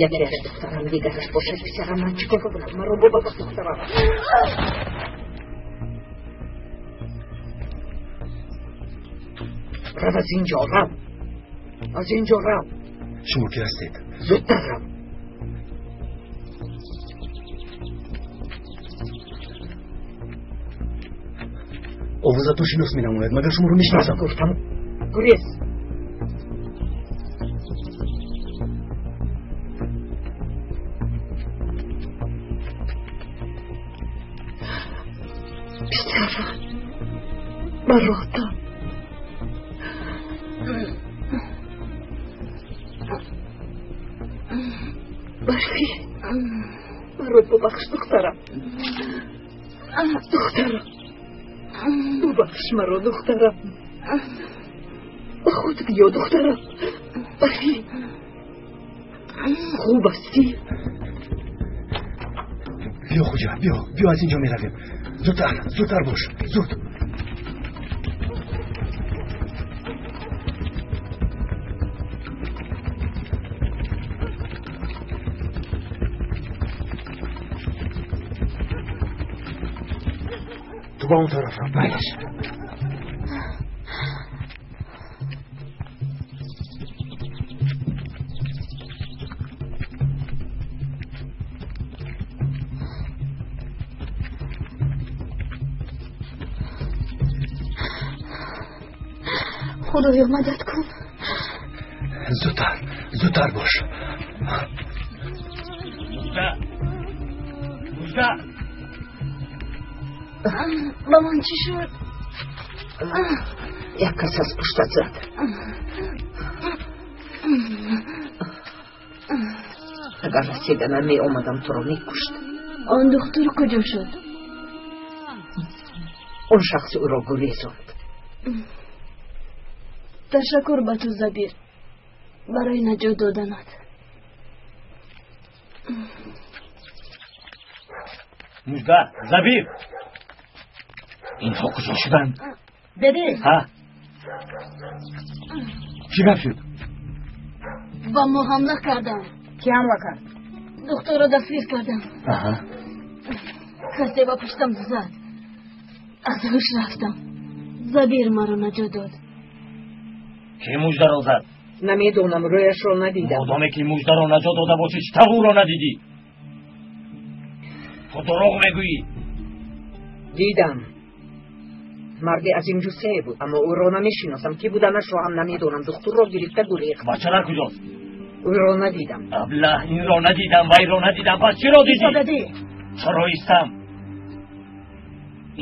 Якеаш духтарам, дигараш бошад писарам. Ман чӣ кор кунам? Маро бубахш, духтарам. Рав аз ин ҷо, рав. Аз ин ҷо рав. Шумо ки ҳастед? Зудтар рав. Овозатон шинос менамояд, магар шуморо мешиносам? Гуфтам, гурез. Писарам, баротам. Барфи, маро бубахш, духтарам. Духтарам, бубахш маро, духтарам. Ба худ биё, духтарам. Барфи, хуб ҳастӣ? Биё, хуҷа, биё, биё, аз ин ҷо меравем. Зудтар, зудтар бош, зуд. Ту ба он тараф рав. Майлаш. Худоё, мадад кун. Зудтар, зудтар бош. Мужда, Мужда. Ба ман чӣ шуд? Як кас аз пуштат зад. Агар расида намеомадам, туро мекушт. Он духтур куҷо шуд? Он шахс ӯро гурезонд. Ташаккур ба ту, Забир, барои наҷот доданат. Мужда, Забир, инҳо куҷо шуданд? Деди. Ҳа, чӣ гап шуд? Ба мо ҳамла карданд. Кӣ ҳамла кард? Духтурро дастгир кардам. Касе ба пуштам зад. Аз ҳуш рафтам. Забир маро наҷот дод. Ки муждаро зад? Намедонам, рӯяшро надидам. Модоме ки муждаро наҷот дода бошӣ, чӣ тавр ӯро надидӣ? Ту дурӯғ мегӯӣ. Дидам. Марди азимҷуссае буд, аммо ӯро намешиносам. Ки буданашро ҳам намедонам. Духтурро гирифта гурехт. Бача дар куҷост? Ӯро надидам. Аблаҳ, инро надидам, вайро надидам. Пас чиро дидӣ? Чаро истам?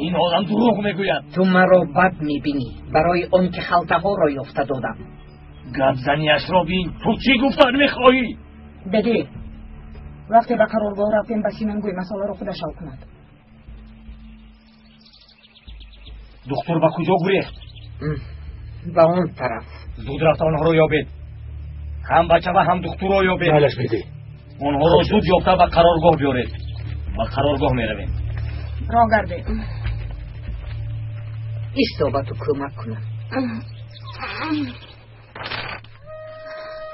Ин одам дурӯғ мегӯяд. Ту маро бад мебинӣ барои он ки халтаҳоро ёфта додам. Гапзанияшро бин. Ту чӣ гуфтан мехоҳӣ? Деди, вақте ба қароргоҳ рафтем, ба Синан гӯй масъаларо худаш ҳал кунад. Духтур ба куҷо гурехт? Ба он тараф. Зуд рафта онҳоро ёбед. Ҳам бача ва ҳам духтурро ёбед. Майлаш, беди. Онҳоро зуд ёфта ба қароргоҳ биёред. Ба қароргоҳ меравем. Роҳ гардед. Исто, ба ту кӯмак кунам.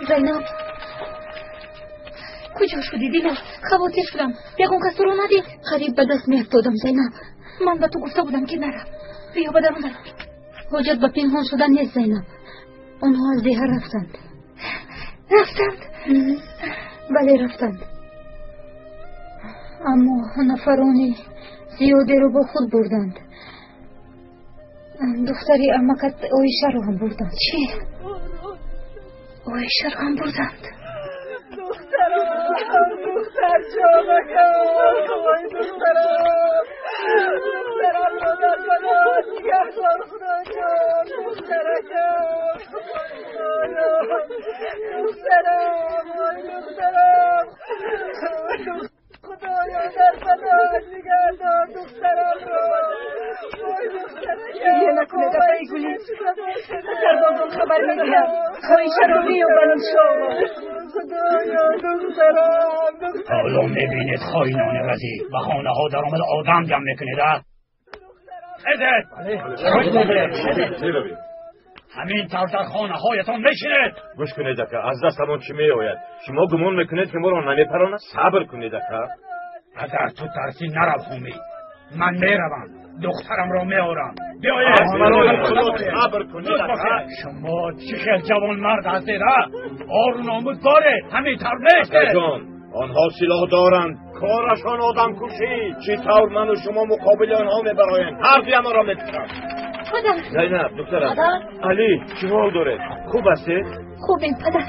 Зайнаб, куҷо шудӣ, дилам? Хавотир шудам. Ягон кас туро надид? Қариб ба даст меафтодам, Зайнаб. Ман ба ту гуфта будам, ки нарав. Биё ба дарун даро. Ҳоҷат ба пинҳон шудан нест, Зайнаб. Онҳо аз деҳа рафтанд. Рафтанд? Бале, рафтанд. Аммо нафарони зиёдеро бо худ бурданд. Духтари амакат Оишаро ҳам бурданд. Чӣ? Оишаро ҳам бурданд. Духтарам, духтарҷонакам, ой духтарам, духтарамро дар паноҳ нигаҳдор, Худоҷон, духтаракам, духтарам, ой духтарам, Худоё дар паноҳ нигаҳдор духтарамро, ой духтаракам. Гиря накунед, апаи Гулӣ. Сарбозон хабар медиҳанд. Оишаро меёбанд, иншоаллоҳ. Худоё, духтарам, духтарам. Ҳоло мебинед, хоинони разӣ, ба хонаҳо даромада одам ҷамъ мекунед, а? Хезед! Ҳамин тавр дар хонаҳоятон мешинед. Гӯш кунед ака, аз дастамон чӣ меояд? Шумо гумон мекунед ки моро намепаронад? Сабр кунед ака. Агар ту тарсӣ нарав Ҳомид. Ман меравам, духтарамро меорам. Биёед. Сабр кунед ака. Шумо чӣ хел ҷавонмард ҳастед, а? Ору номус доред, ҳамин тавр нест. Ҷон, онҳо силоҳ доранд, корашон одамкушӣ. Чӣ тавр ману шумо муқобили онҳо мебароем? Ҳар дуямонро мекушанд. Падар. Зайнаб, духтарам. Алӣ, чӣ ҳол доред? Хуб ҳастед? Хубем, падар.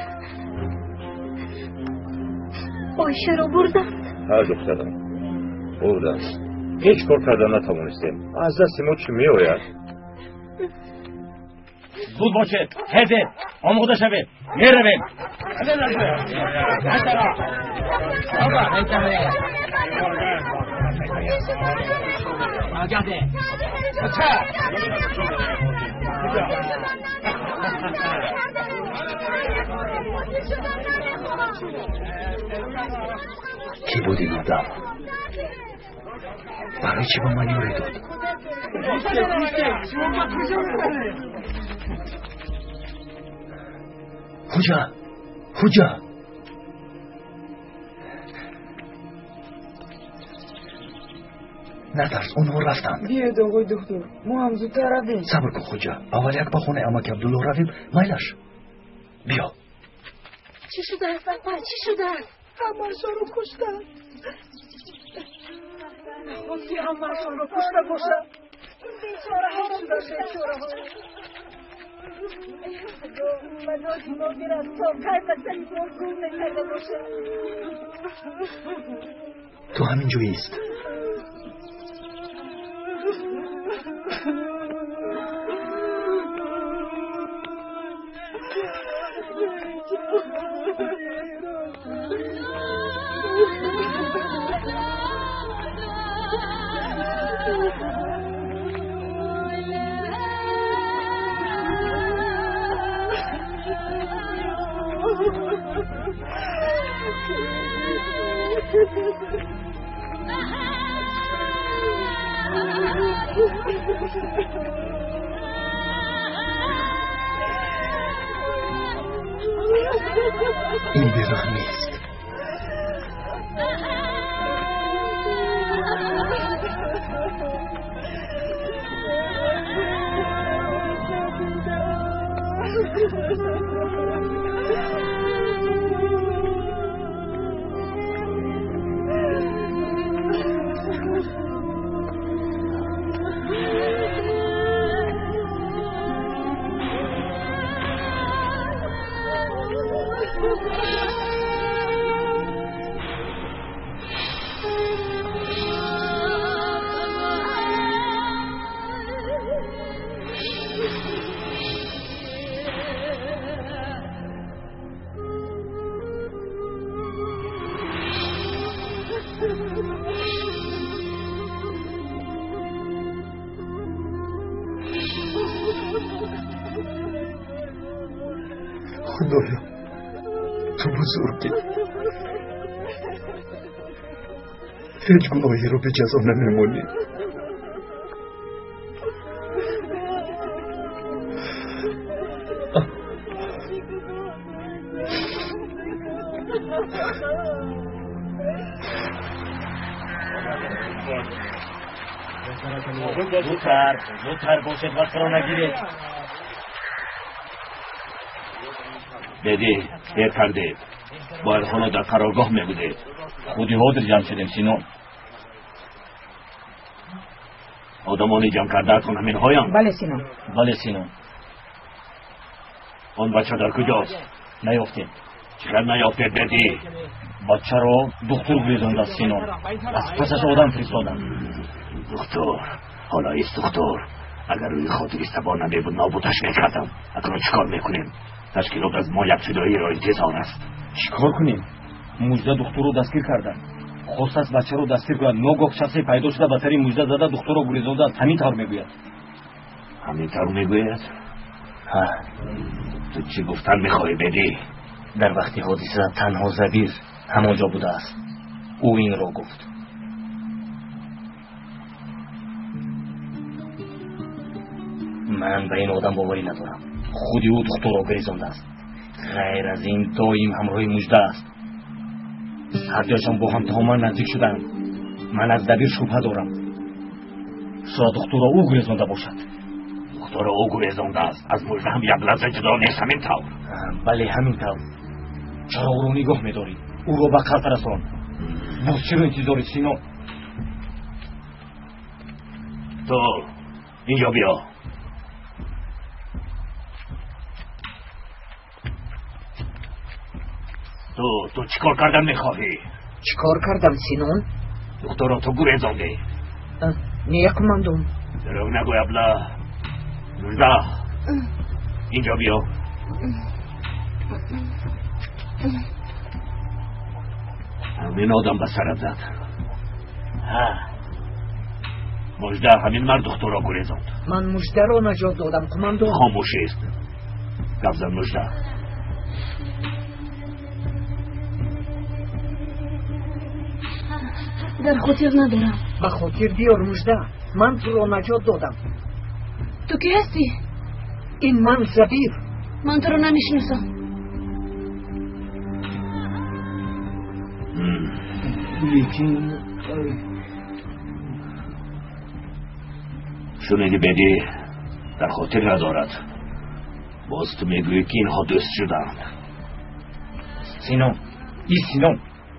Оишаро бурданд. Ҳа, духтарам, бурданд. Ҳеҷ кор карда натавонистем. Аз дасти мо чӣ меояд? Зуд бошед, хезед, омода шавед, меравем. Кӣ буд ин одам? Барои чӣ ба ман ёрӣ дод? Хуҷа, Хуҷа, натарс, онҳо рафтанд. Биёед, оғои духтур, мо ҳам зудтар равем. Сабр кун, Хуҷа, аввал як ба хонаи амаки Абдулло равем, майлаш. Биё. Чӣ шудааст, апа, чӣ шудааст? Ҳамаашонро куштанд. Наход ки ҳамаашонро кушта бошад. Бечораҳо, бечораҳо. Ба доди мо бирас, то кай ба сари мо зулм мекарда бошад. Ту ҳамин ҷо ист. Ин бераҳмист. Худоё, ту бузургӣ. Ҳеҷ гуноҳеро беҷазо намемонӣ. Зудтар, зудтар бошед, вақтро нагиред. Беди, дер кардед. Бояд ҳоло дар қароргоҳ мебудед. Худи ҳозир ҷамъ шудем, Сино. Одамони ҷамъ кардаатон ҳаминҳоянд? Бале, Сино. Бале, Сино. Он бача дар куҷост? Наёфтем. Чӣ хел наёфтед, Беди? Бачаро духтур гурезондааст, Сино. Аз пасаш одам фиристоданд. Духтур, ҳоло ист духтур. Агар рӯи хотири сабо намебуд, нобудаш мекардам. Акнун чӣ кор мекунем? Ташкилот аз мо як фидоиро интизор аст. Чӣ кор кунем? Мужда духтурро дастгир карданд. Хостааст бачаро дастгир кунад. Ногоҳ шахсе пайдо шуда ба сари мужда зада духтурро гурезондааст. Ҳамин тавр мегӯяд. Ҳамин тавр мегӯяд? Ҳа, ту чӣ гуфтан мехоҳӣ, Беди? Дар вақти ҳодиса танҳо Забир ҳамон ҷо будааст. Ӯ инро гуфт. Ман ба ин одам боварӣ надорам. Худи ӯ духтурро гурезондааст. Ғайр аз ин доим ҳамроҳи Мужда аст. Ҳардуяшон бо ҳам то ман наздик шудаанд. Ман аз Дабир шубҳа дорам. Шояд духтурро ӯ гурезонда бошад. Духтурро ӯ гурезондааст. Аз Мужда ҳам як лаҳза ҷудо нест, ҳамин тавр. Бале, ҳамин тавр. Чаро ӯро нигоҳ медорӣ? Ӯро ба қатл расон. Боз чиро интизорӣ, Сино? Ту инҷо биё. Ту чӣ кор кардан мехоҳӣ? Чӣ кор кардам, Синон? Духтурро ту гурезондӣ. Не, командон. Дурӯғ нагӯй, абла. Мужда, инҷо биё. Ҳамин одам ба сарат зад. Ҳа. Мужда, ҳамин мард духтурро гурезонд. Ман Муждаро наҷот додам, командон. Хомӯшист. Гап зан, Мужда. Дар хотир надорам. Ба хотир биёр, Мужда. Ман туро наҷот додам. Ту кӣ ҳастӣ? Ин ман Забир. Ман туро намешиносам. Лекин шуниди, беди дар хотир надорад. Боз ту мегӯӣ, ки инҳо дӯст шуданд. Сино, и Сино,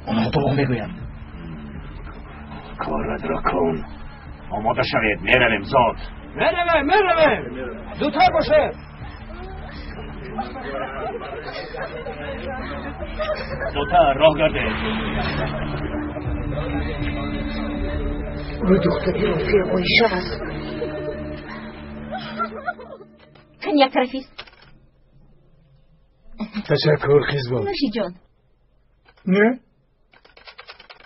онҳо дурӯғ мегӯянд. Корат кун. Омода шавед, меравем зод. Меравем, меравем. Зудтар бошед. Зудтар роҳ гардед. Ӯ духтари Рофеъ Оиша аст. Кан як тарафист. Ташаккур, хизбон. Нӯши ҷон. Не,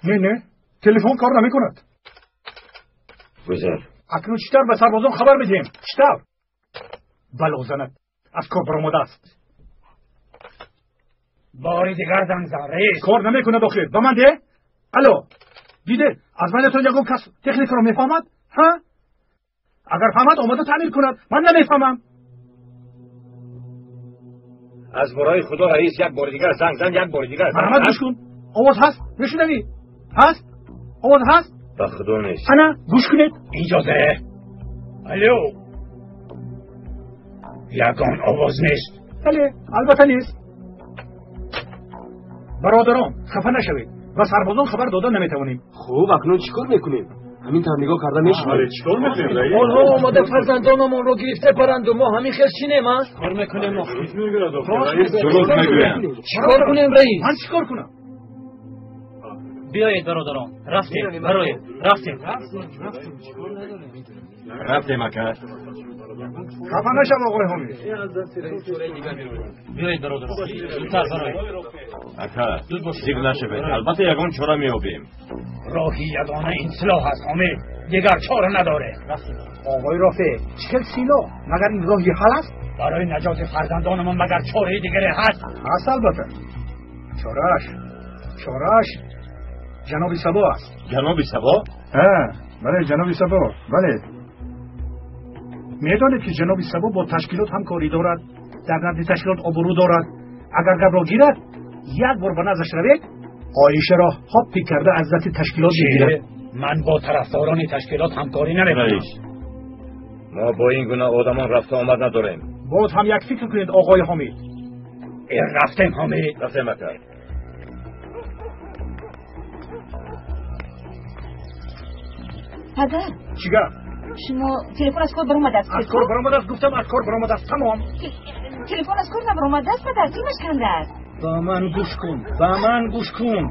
не, не, телефон кор намекунад. Гузар. Акнун чӣ тавр ба сарбозон хабар медиҳем? Чӣ тавр? Балозанат аз кор баромадааст. Бори дигар занг зан, раис. Кор намекунад охир. Ба ман де? Алло, диде, аз байнатон ягон кас техникаро мефаҳмад? Ҳа? Агар фаҳмад, омода таъмир кунад. Ман намефаҳмам. Аз барои худо, раис, як бори дигар занг зан, як бори дигар. Марҳамат, гӯш кун. Овоз ҳаст? Мешунавӣ? Ҳаст? Овоз ҳаст? Ба худо нест. Ана, гӯш кунед. Иҷоза. Алло. Ягон овоз нест. Бале, албатта нест. Бародарон, хафа нашавед. Ба сарбозон хабар дода наметавонем. Хуб, акнун чӣ кор мекунем? Ҳамин тавр нигоҳ карда мешавем. Чӣ кор мекунем, раис? Онҳо омода фарзандонамонро гирифта баранду мо ҳамин хел чинем, а? Кор мекунем мо. Дуруст мегӯянд. Чӣ кор кунем, раис? Ман чӣ кор кунам? Биёед, бародарон, рафтем, бароед, рафтем. Рафтем, ака. Хафа нашав, оғои Ҳомид. Биёед, бародарон, зудтар бароед. Ака, зиқ нашавед, албатта ягон чора меёбем. Роҳи ягона ин силоҳ аст, Ҳомид. Дигар чора надорем. Оғои Рофеъ, чӣ хел силоҳ? Магар ин роҳи ҳал аст? Барои наҷоти фарзандонамон магар чораи дигаре ҳаст? Ҳаст, албатта. Чорааш, чорааш ҷаноби Сабо аст. Ҷаноби Сабо? Ҳа, бале, ҷаноби Сабо, бале. Медонед, ки ҷаноби Сабо бо ташкилот ҳамкорӣ дорад, дар назди ташкилот обрӯ дорад. Агар гапро гирад, як бор ба наздаш равед, Оишаро ҳоппи карда аз дасти ташкилот мегирад. Ман бо тарафдорони ташкилот ҳамкорӣ намекунам. Раис, мо бо ин гуна одамон рафта омад надорем. Боз ҳам як фикр кунед, оғои Ҳомид. Рафтем, Ҳомид. Рафтем, ака. Падар. Чӣ гап? Шумо телефон аз кор баромадааст. Аз кор баромадааст, гуфтам, аз кор баромадааст, тамом. Телефон аз кор набаромадааст, падар, симаш кандааст. Ба ман гӯш кун, ба ман гӯш кун.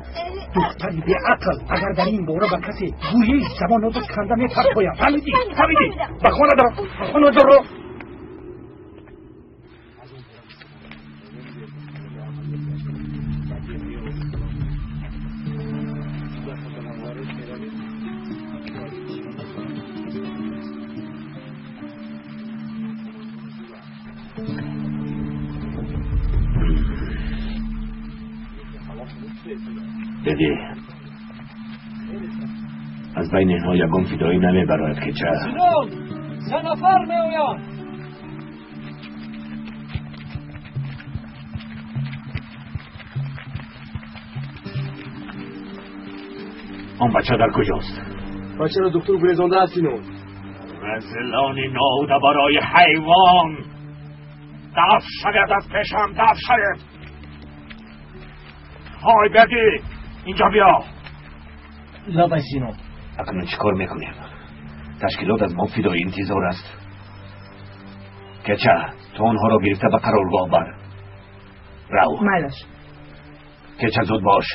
Духтари беақл, агар дар ин бора ба касе гӯӣ, забонотро канда мепартоям. Фаҳмидӣ? Фаҳмидӣ? Ба хона даро, ба хона даро. Деди, аз байни инҳо ягон фидоӣ намебарояд, ки ча? Синон, се нафар меоянд. Он бача дар куҷост? Бачаро духтур гурезондааст, Сино. Разилони ноуда барои ҳайвон! Дафт шавед аз пешам, дафт шавед! Ҳой Беди, инҷо биё. Лабай, Сино. Акнун чӣ кор мекунем? Ташкилот аз мо фидоӣ интизор аст. Кеча, ту онҳоро гирифта ба қароргоҳ бар. Рав. Майлаш. Кеча, зуд бош.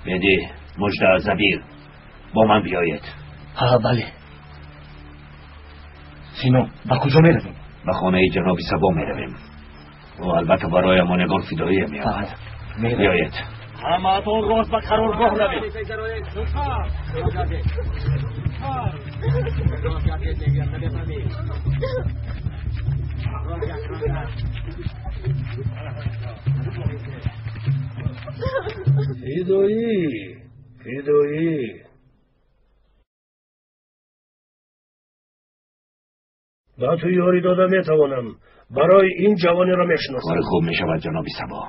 Беди, Мужда, Забир, бо ман биёед. Ҳа, бале. Сино, ба куҷо меравем? Ба хонаи ҷаноби Сабо меравем. Ӯ албатта бароямон ягон фидоие меёбад. Биёед. Ҳамаатон рост ба қароргоҳ равед. Фидоӣ, фидоӣ. Ба ту ёрӣ дода метавонам. Барои ин ҷавонеро мешиносам. Кори хуб мешавад, ҷаноби Сабо.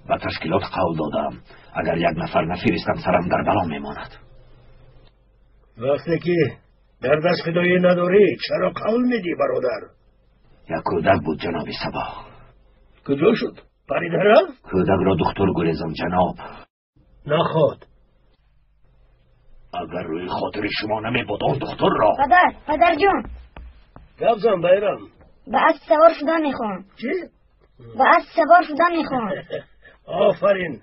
Ба ташкилот қавл додам. Агар як нафар нафиристам, сарам дар бало мемонад. Вақте ки дар даст фидоӣ надорӣ, чаро қавл медиҳӣ, бародар? Як кӯдак буд, ҷаноби Сабо. Куҷо шуд? Парида рафт? Кӯдакро духтур гурезонд, ҷаноб. Наход. Агар рӯи хотири шумо намебуд, он духтурро. Падар, падарҷон. Гап зан, Байрам. Ба асп савор шудан мехоҳам. Чӣ? Ба асп савор шудан мехоҳам. Офарин.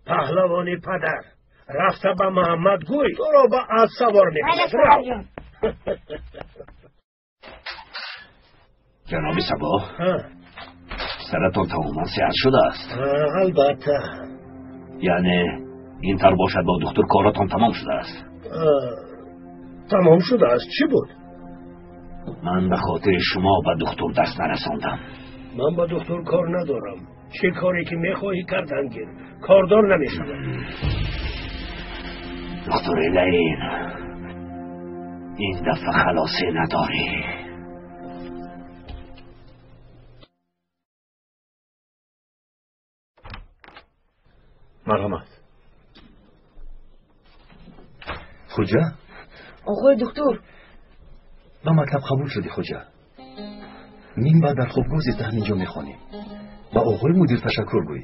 Паҳлавони падар. Рафта ба Муҳаммад гӯй, туро ба асп савор мекунад. Рав. Ҷаноби Сабо, саратон тамоман сиҳат шудааст. Албатта. Яъне ин тар бошад, бо духтур коратон тамом шудааст. Тамом шудааст. Чӣ буд? Ман ба хотири шумо ба духтур даст нарасондам. Ман ба духтур кор надорам. Чӣ коре ки мехоҳӣ кардан гир. Кордор намешавам. Духтури лаин, ин дафъа халосӣ надорӣ. Марҳамат. Хуҷа? Оғои духтур. Ба мактаб қабул шудӣ, Хуҷа. Мин баъд дар хобгоҳ зиста ҳамин ҷо мехонем. Ба оғои мудир ташаккур гӯй.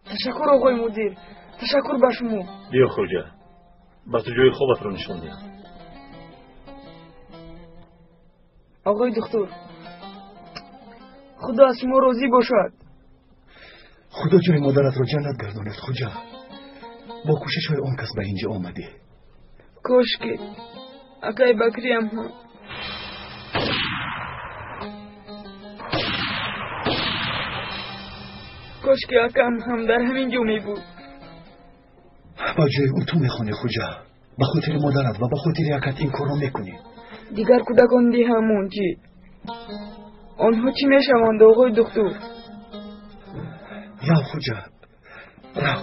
Ташаккур, оғои мудир. Ташаккур ба шумо. Биё, Хуҷа. Ба ту ҷои хобатро нишон диҳам. Оғои духтур, Худо аз шумо розӣ бошад. Худо ҷои модаратро ҷаннат гардонад, Хуҷа. Бо кӯшишҳои он кас ба ин ҷо омадӣ. Кошки акай Бакриям ҳам. Кошки акам ҳам дар ҳамин ҷо мебуд. Ба ҷои ӯ ту мехонӣ, Хуҷа. Ба хотири модарат ва ба хотири акат ин корро мекунӣ. Дигар кӯдакон диҳамон чӣ? Онҳо чӣ мешаванд, оғои духтур? Рав, Хуҷа, рав.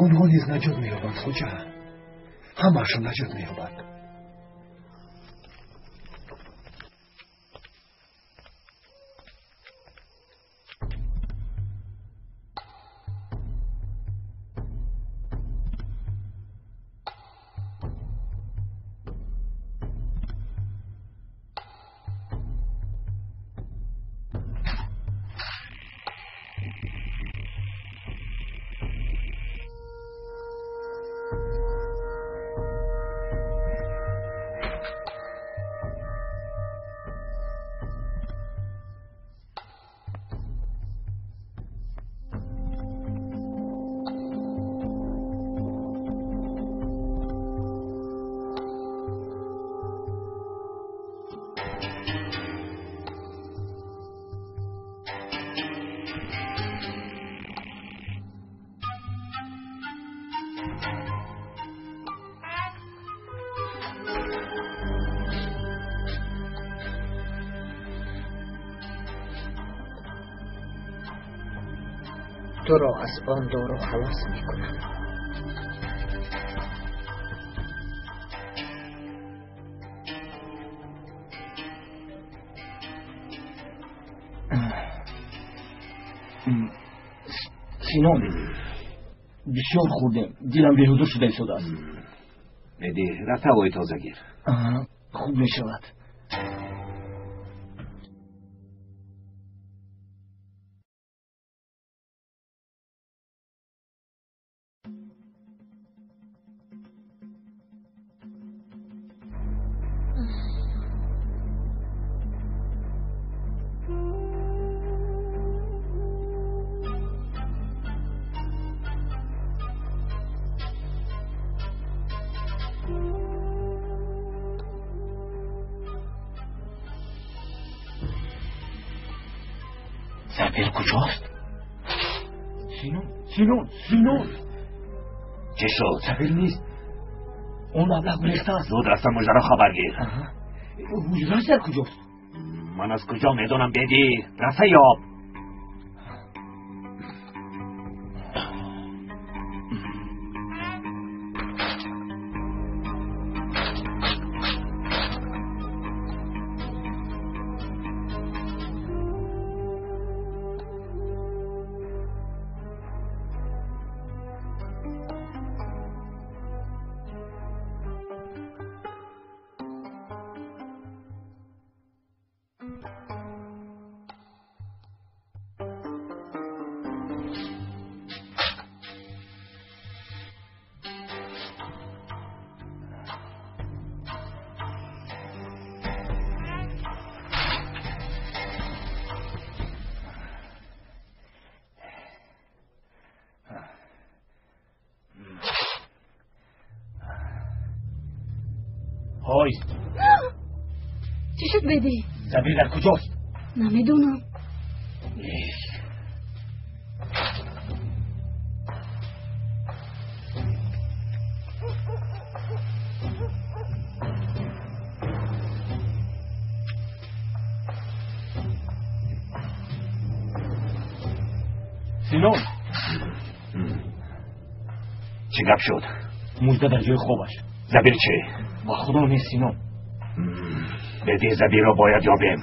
Онҳо низ наҷот меёбанд, Хуҷа. Ҳамаашон наҷот меёбанд. Туро аз он дору халос мекунам. Синон, бисёр хӯрдем, дилам беҳузур шуда истодааст. Беди, рафта ҳавои тоза гир. Хуб мешавад. Забир куҷост? Синон, Синон, Синон! Чӣ шуд? Забир нест. Он маблағ гурехтааст. Зуд рафта муждаро хабар гир. Ҳуҷраш дар куҷост? Ман аз куҷо медонам, Беди? Рафта ёб. Ҳой! Чӣ шуд, Беди? Забир дар куҷост? Намедонам. Синон! Чӣ гап шуд? Мужда дар ҷои хобаш. Забир чӣ? Ба худо нест, Синон. Беди, Забирро бояд ёбем.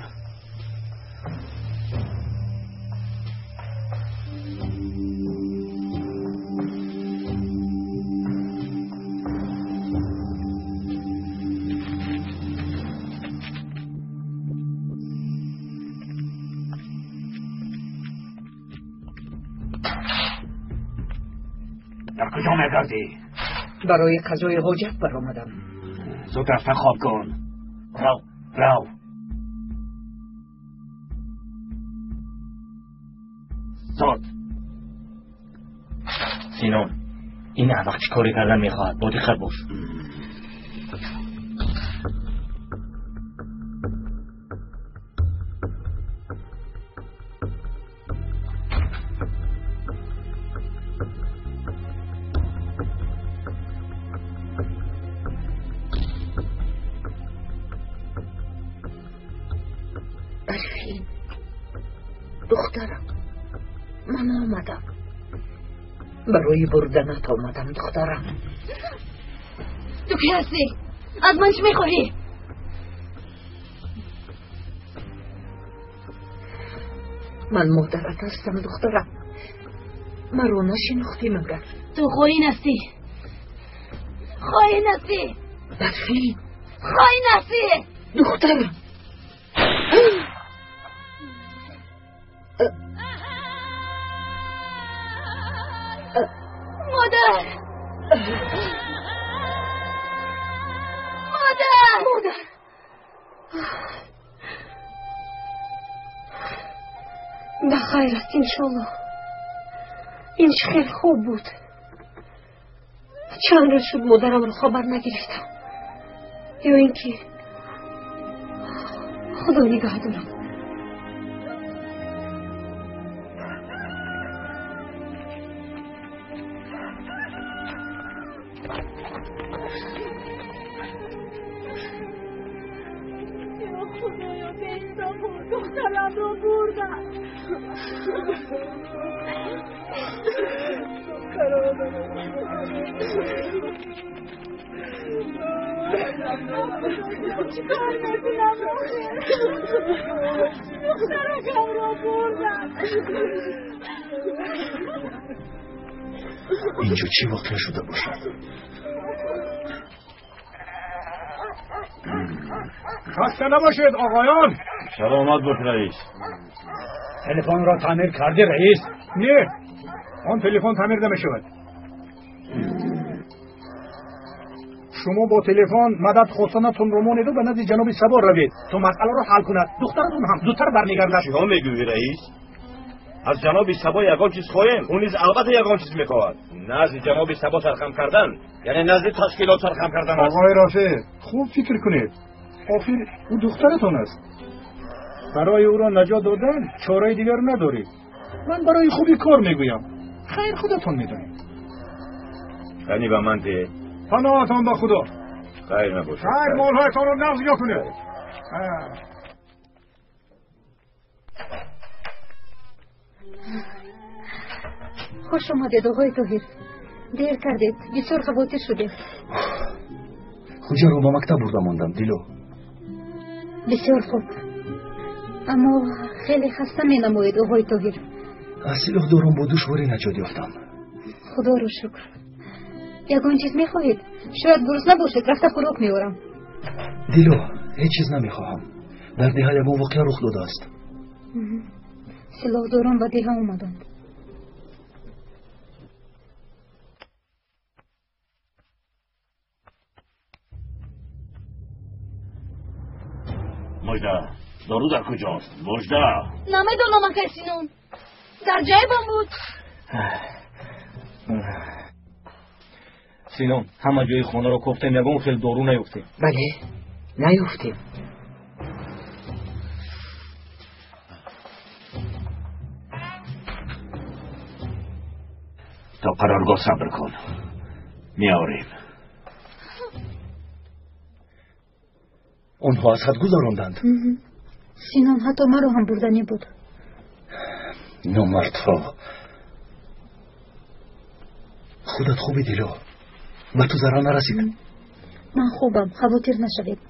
Дар куҷо мегардӣ? Барои қазои ҳоҷат баромадам. Зуд рафта хоб кун. Рав, рав. Зуд. Синон, ин аҳмақ чӣ коре кардан мехоҳад? Бо диққат бош. Барфин, духтарам, ман омадам. Барои бурданат омадам, духтарам. Ту кӣ ҳастӣ? Аз ман чӣ мехоҳӣ? Ман модарат ҳастам, духтарам. Маро нашинохтӣ магар? Ту хоин ҳастӣ. Хоин ҳастӣ. Барфин. Хоин ҳастӣ. Духтарам. Модар! Модар! Модар! Ба хайр аст, иншоллоҳ. Ин чӣ хел хуб буд. Чанд рӯз шуд модарамро хабар нагирифтам. Ё ин ки Худо нигаҳ дорад. Духтарамро бурданд. Чӣ кор мекунам? Духтаракамро бурданд. Инҷо чӣ воқеа шуда бошад? Хаста набошед, оғоён. Саломат бош, раис. Телефонро таъмир кардӣ, раис? Не, он телефон таъмир намешавад. Шумо бо телефон мадад хостанатонро монеду ба назди ҷаноби Сабо равед, то масъаларо ҳал кунад. Духтаратон ҳам зудтар бармегардад. Чиҳо мегӯӣ, раис? Аз ҷаноби Сабо ягон чиз хоҳем, ӯ низ албатта ягон чиз мехоҳад. Назди ҷаноби Сабо сархам кардан, яъне назди ташкилот сархам кардан аст. Оғои Рафеъ, хуб фикр кунед. Охир ӯ духтаратон аст. Барои ӯро наҷот додан чораи дигар надоред. Ман барои хуби кор мегӯям. Хайр, худатон медонед. Қани ба ман деҳ. Паноҳатон ба Худо. Хайр набошад. Хайр, молҳоятонро нағз нигоҳ кунед. Хуш омадед, оғои Тоҳир. Дер кардед, бисёр хавотир шудем. Хуҷаро ба мактаб бурда мондам, Дило. Бисёр хуб. Аммо хеле хаста менамоед, оғои Тоҳир. Аз силоҳдорон бо душворӣ наҷот ёфтам. Худоро шукр. Ягон чиз мехоҳед? Шояд гурусна бошед, рафта хӯрок меорам. Дило, ҳеҷ чиз намехоҳам. Дар деҳа ягон воқеа рух додааст. Силоҳдорон ба деҳа омаданд. Мужда, дору дар куҷост? Мужда! Намедонам, акай Синон. Дар ҷайбам буд. Синон, ҳама ҷои хонаро кофтем, ягон хел дору наёфтем. Бале, наёфтем. То қароргоҳ сабр кун, меорем. Онҳо аз ҳад гузаронданд. Синон, ҳатто маро ҳам бурданӣ буд. Номардҳо. Худат хуби, Дило? Ба ту зарар нарасид? Ман хубам, хавотир нашавед.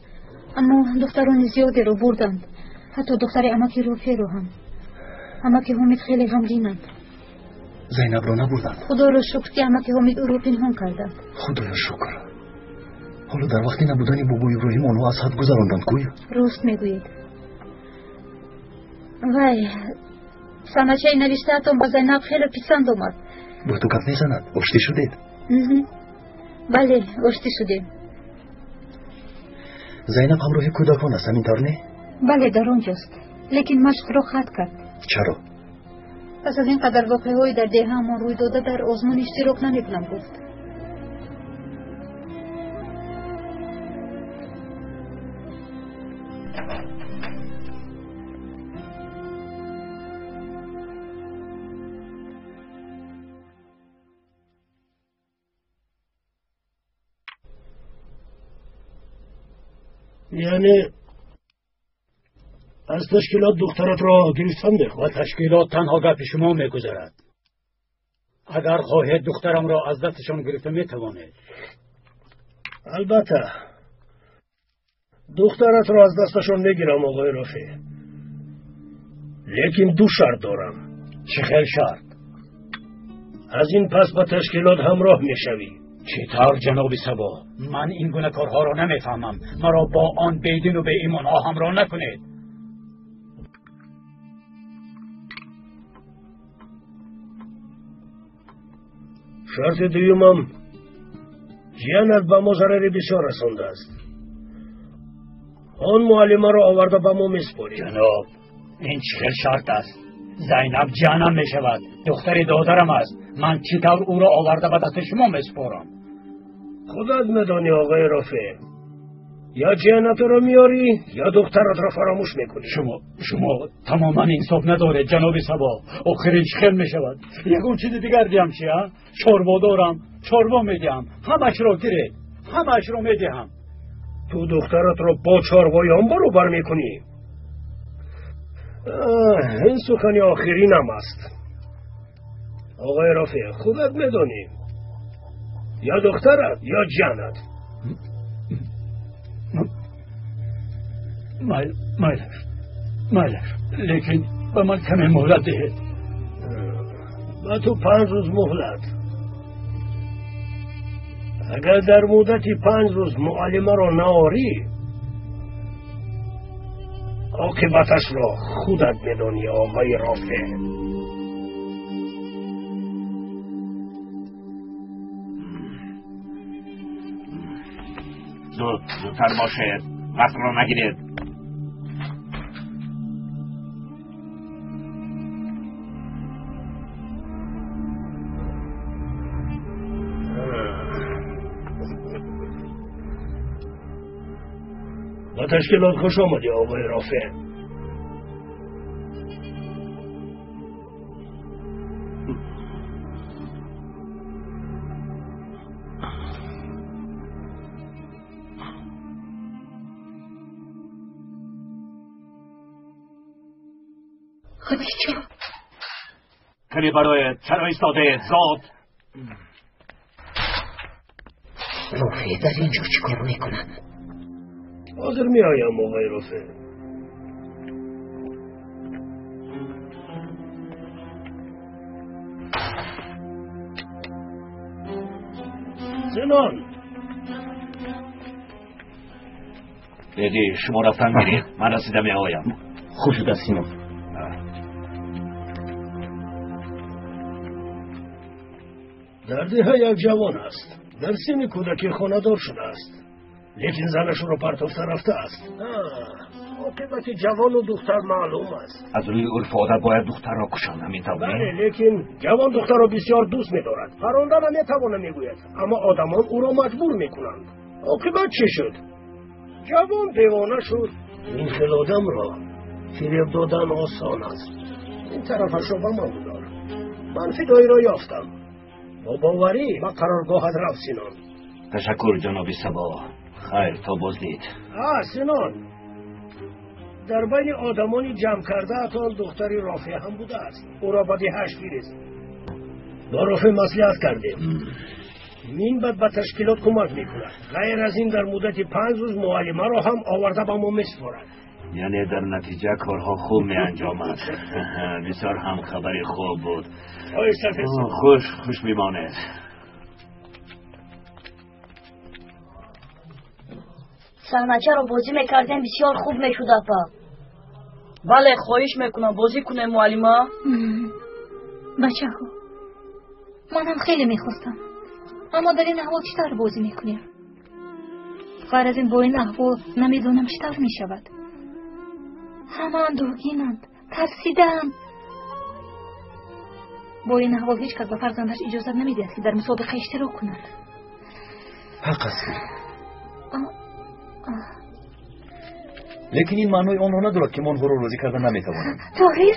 Аммо духтарони зиёдеро бурданд, ҳатто духтари амаки Рофеъро ҳам. Амаки Ҳомид хеле ғамгинанд. Зайнабро набурданд? Худоро шукр, ки амаки Ҳомид ӯро пинҳон карданд. Худоё шукр. Ҳоло дар вақти набудани бобо Иброҳим онҳо аз ҳад гузаронданд, кӯй? Рост мегӯед. Вай, саначаи навиштаатон ба Зайнаб хеле писанд омад. Бо ту гап мезанад? Оштӣ шудед? Бале, оштӣ шудем. Зайнаб ҳамроҳи кӯдакон аст, ҳамин тавр не? Бале, дар он ҷост. Лекин машқро хат кард. Чаро? Пас аз ин қадар воқеаҳои дар деҳаамон рӯй дода, дар озмун иштирок намекунам, гуфт. Яъне аз ташкилот духтаратро гирифтан мехоҳад? Ба ташкилот танҳо гапи шумо мегузарад. Агар хоҳед, духтарамро аз дасташон гирифта метавонед. Албатта, духтаратро аз дасташон мегирам, оғои Рофеъ. Лекин ду шарт дорам. Чӣ хел шарт? Аз ин пас ба ташкилот ҳамроҳ мешавӣ. Чӣ тавр, ҷаноби Сабо? Ман ин гуна корҳоро намефаҳмам. Маро бо он бедину беимонҳо ҳамроҳ накунед. Шарти дуюмам, ҷиянат ба мо зарари бисёр расондааст. Он муаллимаро оварда ба мо месупорӣ. Ҷаноб, ин чӣ хел шарт аст? Зайнаб ҷиянам мешавад, духтари додарам аст. Ман чӣ тавр ӯро оварда ба дасти шумо месупорам? Худат медонӣ, оғои Рофеъ. Ё ҷиянатро меорӣ, ё духтаратро фаромӯш мекунӣ. Шумо тамоман инсоф надоред, ҷаноби Сабо. Охир ин чӣ хел мешавад? Ягон чизи дигар диҳам чи, а? Чорво дорам, чорво медиҳам. Ҳамаашро гиред, ҳамаашро медиҳам. Ту духтаратро бо чорвоён баробар мекунӣ? Ин сухани охиринам аст. Оғои Рофеъ, худат медонӣ. Ё духтарат, ё ҷанат. Майлаш, майлаш, лекин ба ман каме муҳлат диҳед. Ба ту 5 рӯз муҳлат. Агар дар муддати 5 рӯз муаллимаро наорӣ, оқибаташро худат медонӣ, оғои Рофеъ. Зуд, зудтар бошед, вақтро нагиред. Ба ташкилот хуш омадӣ, оғои Рофеъ. Хадича, каме бароед, чаро истодаед? Зод. Рофеъ дар ин ҷо чӣ кор мекунад? Ҳозир меоям, оғои Рофеъ. Синон, Леди, шумо рафтан гиред, ман расида меоям. Хуб шудааст, Синон. Дар деҳа як ҷавон аст, дар синни кӯдакӣ хонадор шудааст, лекин занашро партофта рафтааст. Оқибати ҷавону духтар маълум аст. Аз рӯи урфу одат бояд духтарро кушанд, ҳамин тавр не? Бале, лекин ҷавон духтарро бисёр дӯст медорад. Паронда наметавона, мегӯяд, аммо одамон ӯро маҷбур мекунанд. Оқибат чӣ шуд? Ҷавон девона шуд. Ин хел одамро фиреб додан осон аст. Ин тарафашро ба ман гузор. Ман фидоиро ёфтам. Бо боварӣ ба қароргоҳат рафт, Синон. Ташаккур, ҷаноби Сабо. Хайр, то боздид. Синон, дар байни одамони ҷамъ кардаатон духтари Рофеъ ҳам будааст. Ӯро ба деҳаш фирист. Бо Рофеъ маслиҳат кардем. Минбаъд ба ташкилот кӯмак мекунад. Ғайр аз ин дар муддати 5 рӯз муаллимаро ҳам оварда ба мо месупорад. Яъне дар натиҷа корҳо хуб меанҷомад. Бисёр ҳам хабари хуб буд. Хуш хуш бимонед. Саҳначаро бозӣ мекардем, бисёр хуб мешуд, апа. Бале, хоҳиш мекунам, бозӣ кунем, муаллима. Бачаҳо, манам хеле мехостам, аммо дар ин аҳвол чӣ тавр бозӣ мекунем? Ғайр аз ин бо ин аҳвол намедонам чӣ тавр мешавад. Ҳама андӯҳгинанд, тарсидаанд. Бо ин аҳвол ҳеҷ кас ба фарзандаш иҷозат намедиҳад, ки дар мусобиқа иштирок кунад. Ҳақ аст. Лекин ин маънои онро надорад, ки мо онҳоро розӣ карда наметавонем. Тоҳир,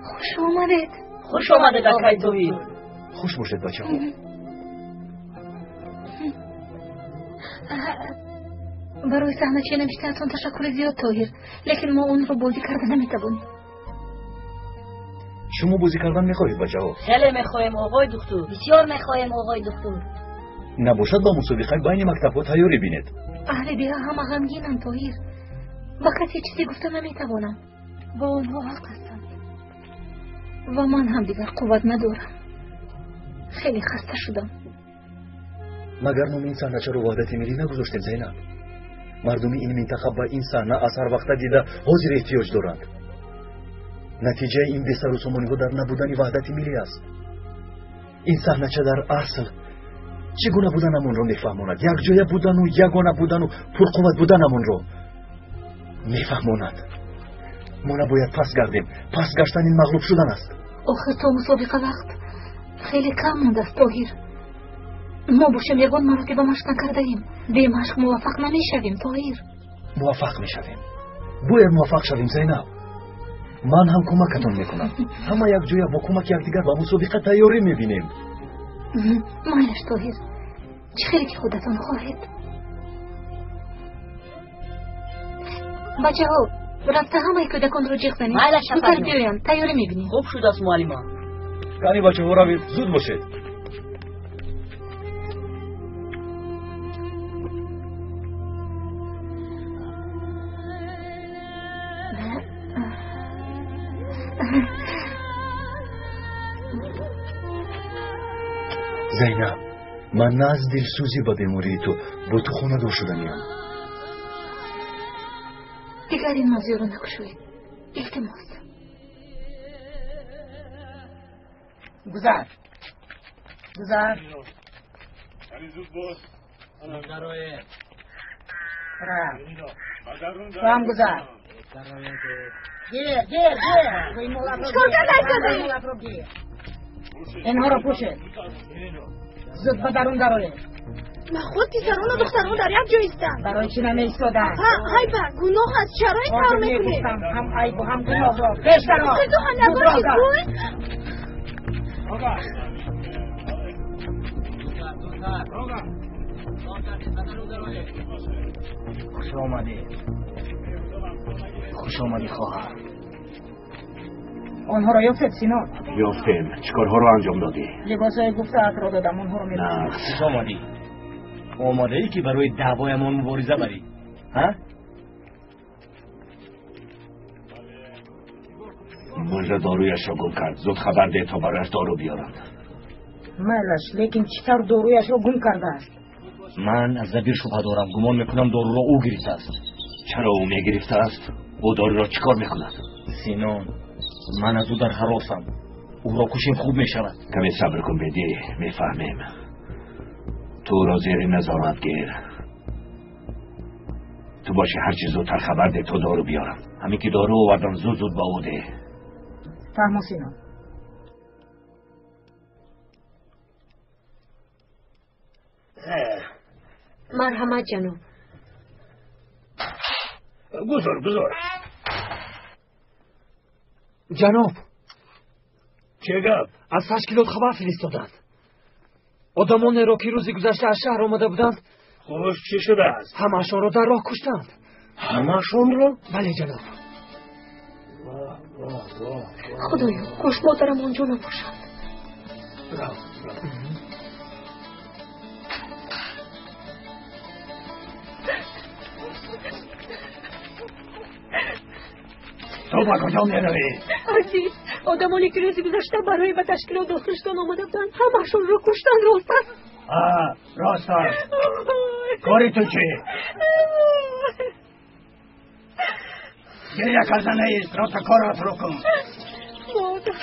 хуш омадед. Хуш омадед, акай Тоҳир. Хуш бошед, бачаҳо. Барои саҳначаи навиштаатон ташаккури зиёд, Тоҳир, лекин мо онро бозӣ карда наметавонем. Шумо бозӣ кардан мехоҳед, бачаҳо? Хеле мехоҳем, оғои духтур. Бисёр мехоҳем, оғои духтур. Набошад, ба мусобиқаи байни мактабҳо тайёрӣ бинед. Аҳли деҳа ҳама ғамгинанд, Тоҳир. Ба касе чизе гуфта наметавонам. Бо онҳо ҳақ ҳастанд ва ман ҳам дигар қувват надорам. Хеле хаста шудам. Магар номи ин саҳначаро ваҳдати миллӣ нагузоштем, Зайнаб? Мардуми ин минтақа ба ин саҳна аз ҳар вақта дида ҳозир эҳтиёҷ доранд. Натиҷаи ин бесару сомониҳо дар набудани ваҳдати миллӣ аст. Ин саҳнача дар асл чӣ гуна буданамонро мефаҳмонад, якҷоя будану ягона будану пурқувват буданамонро мефаҳмонад. Мо набояд пас гардем. Пас гаштан ин мағлуб шудан аст. Охир то мусобиқа вақт хеле кам мондааст, Тоҳир. Мо бошем ягон маротиба машқ накардаем. Бемашқ муваффақ намешавем, Тоҳир. Муваффақ мешавем. Бояд муваффақ шавем, Зайнаб. Ман ҳам кӯмакатон мекунам. Ҳама якҷоя бо кӯмаки якдигар ба мусобиқа тайёрӣ мебинем. Майлаш, Тоҳир, чӣ хеле ки худатон хоҳед. Бачаҳо, рафта ҳамаи кӯдаконро ҷиғ занед. Майлаш, зудтар биёянд, тайёрӣ мебинем. Хуб шудааст, муаллима. Кани бачаҳо, равед, зуд бошед. Зайнаб, ман на аз дилсӯзӣ ба бемории ту бо ту хонадор шуданиям. Дигар ин мавзӯъро накушоед, илтимос. Гузар, гузар. Ту ҳам гузар. Гир, гир, гир. Чикор карда истодаӣ? Инҳоро пӯшед. Зуд ба дарун дароед. Наход писарону духтарон дар як ҷо истанд. Барои чӣ намеистоданд? Ҳайба, гуноҳ аст. Чаро ин тавр мекунед? Мегуфтам ҳам айбу ҳам гуноҳро. Пеш даро. Ту ҳам ягон чиз гӯй. Хуш омадӣ. Хуш омадӣ, хоҳар. Онҳоро ёфтед, Сино? Ёфтем. Чӣ корҳоро анҷом додӣ? Либосҳои гуфтаатро додам, онҳоро мепӯшам. Хуш омадӣ. Омодаӣ ки барои даъвоямон мубориза барӣ? Ҳа? Мужда доруяшро гум кард. Зуд хабар деҳ то барояш дору биёранд. Майлаш, лекин чӣ тавр доруяшро гум кардааст? Ман аз Забир шубҳа дорам. Гумон мекунам доруро ӯ гирифтааст. Чаро ӯ мегирифтааст? Ӯ доруро чӣ кор мекунад? Синон, ман аз ӯ дар ҳаросам. Ӯро кушем хуб мешавад. Каме сабр кун, бедӣ, мефаҳмем. Ту ӯро зери назорат гир. Ту бошӣ ҳарчи зудтар хабар деҳ то дору биёрам. Ҳамин ки дору овардам, зуд зуд ба ӯ деҳ. Фаҳмо, Синон. Марҳамат, ҷаноб. Гузор, гузор. Ҷаноб. Чӣ гап? Аз ташкилот хабар фиристоданд. Одамонеро ки рӯзи гузашта аз шаҳр омада буданд, Хуш, чӣ шудааст? Ҳамаашонро дар роҳ куштанд. Ҳамаашонро? Бале, ҷаноб. Худоё, кош модарам он ҷо набошад. Ту ба куҷо меравӣ? Азиз, одамоне ки рӯзи гузашта барои ба ташкилот дохил шудан омада буданд, ҳамаашонро куштанд, рост аст? Рост аст. Кори ту чӣ? Гиря карда неист, роста коратро кун. Модар,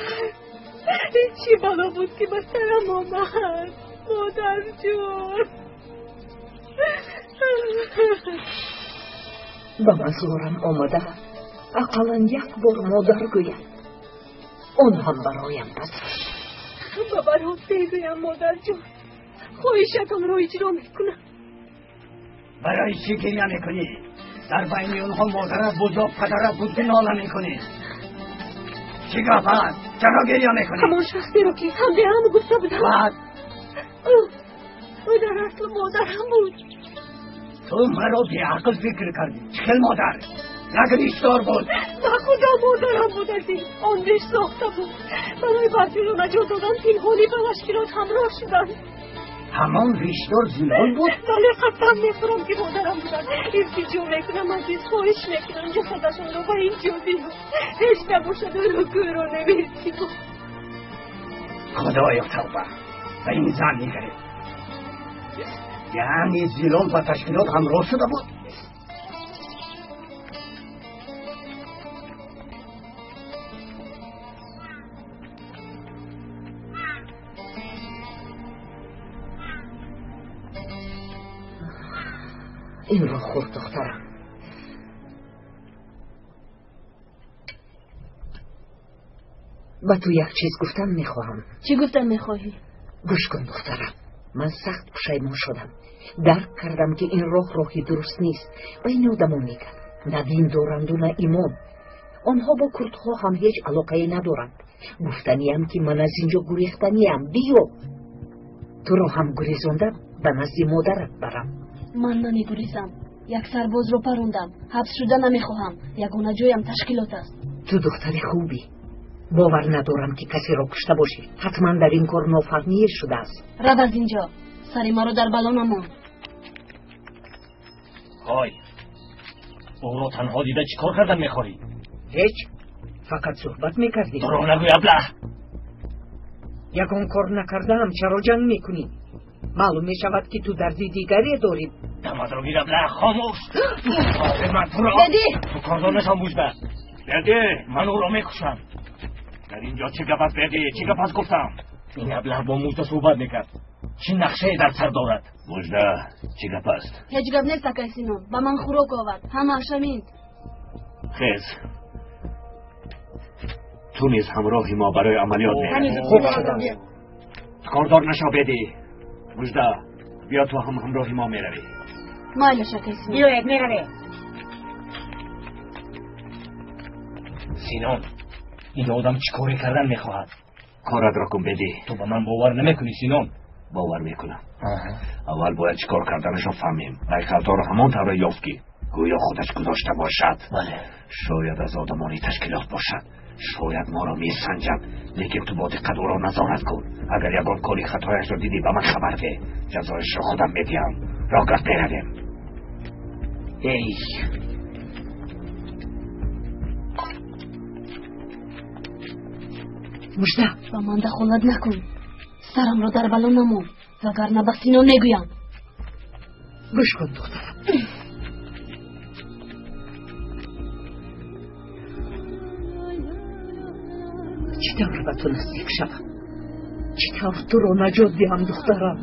ин чӣ бало буд ки ба сарам омад? Модарҷон. Ба мазорам омада ақаллан як бор модар гӯяд. Он ҳам бароям бас. Ба барот мегӯям, модарҷон, хоҳишатонро иҷро мекунам. Барои чӣ гиря мекунӣ? Дар байни онҳо модарат буд ё падарат буд ки нола мекунӣ? Чӣ гап аст? Чаро гиря мекунӣ? Ҳамон шахсеро ки ҳамдеҳам гуфта будам. Баъд? Ӯ дар асл модарам буд. Ту маро беақл фикр кардӣ. Чӣ хел модар? Як ришдор буд. Ба худо модарам буд, азиз. Он риш сохта буд. Барои барфиро наҷот додан пинҳонӣ ба ташкилот ҳамроҳ шуданд. Ҳамон ришдор Зилол буд? Бале, қасам мехӯрам ки модарам буданд. Илтиҷо мекунам, азиз, хоҳиш мекунам ҷасадашонро ба ин ҷо биёр. Ҳеҷ набошад ӯро гӯро намерсиб. Худоё, тавба! Ба ин зан нигаред. Яъне Зилол ба ташкилот ҳамроҳ шуда буд? Инро хӯр, духтарам. Ба ту як чиз гуфтан мехоҳам. Чӣ гуфтан мехоҳӣ? Гӯш кун, духтарам. Ман сахт пушаймон шудам. Дарк кардам ки ин роҳ роҳи дуруст нест. Ба ин одамон мегӯяд на дин доранду на имон. Онҳо бо курдҳо ҳам ҳеҷ алоқае надоранд. Гуфтаниям ки ман аз инҷо гурехтаниям. Биё, туро ҳам гурезонда ба назди модарат барам. Ман намегурезам. Як сарбозро парондам. Ҳабс шуда намехоҳам. Ягона ҷоям ташкилот аст. Ту духтари хубӣ. Бовар надорам ки касеро кушта бошӣ. Ҳатман дар ин кор нофаҳмие шудааст. Рав аз инҷо. Сари маро дар бало намон. Ҳой, ӯро танҳо дида чӣ кор кардан мехоҳӣ? Ҳеҷ, фақат суҳбат мекардем. Дурӯғ нагӯй, аблаҳ. Ягон кор накардаам, чаро ҷанг мекунӣ? Маълум мешавад, ки ту дарди дигаре дорӣ. Дамадро гирам, ла хомӯш. Ман туро Беди! Ту кордор нашав, Мужда. Беди, ман ӯро мекушам. Дар инҷо чӣ гап аст, Беди? Чӣ гап аст гуфтам? Ин аблаҳ бо Мужда суҳбат мекард. Чӣ нақшае дар сар дорад? Мужда, чӣ гап аст? Ҳеҷ гап нест, акай Синон. Ба ман хӯрок овард. Ҳамааш ҳамин. Хез. Ту низ ҳамроҳи мо барои амалиёт меравӣ. Хуб шудам. Кордор нашав, Беди. Мужда, биё ту ҳам ҳамроҳи мо меравӣ. Майлаш, акай Синон. Биёед, меравем. Синон, ин одам чӣ коре кардан мехоҳад? Коратро кун, Беди. Ту ба ман бовар намекунӣ, Синон. Бовар мекунам. Аввал бояд чӣ кор карданашро фаҳмем. Байқалтаро ҳамон тавре ёфт, ки гӯё худаш гузошта бошад. Бале. Шояд аз одамони ташкилот бошад. Шояд моро месанҷад, лекин ту бо диққат ӯро назорат кун. Агар ягон кори хатояшро дидӣ, ба ман хабар деҳ. Ҷазояшро худам медиҳам. Роҳ меравем. Эй, Мужда, ба ман дахолат накун. Сарамро дар бало намон, вагарна ба Синон мегӯям. Гӯш кун, духтарам. Чӣ тавр ба ту наздик шавам? Чӣ тавр туро наҷот диҳам, духтарам?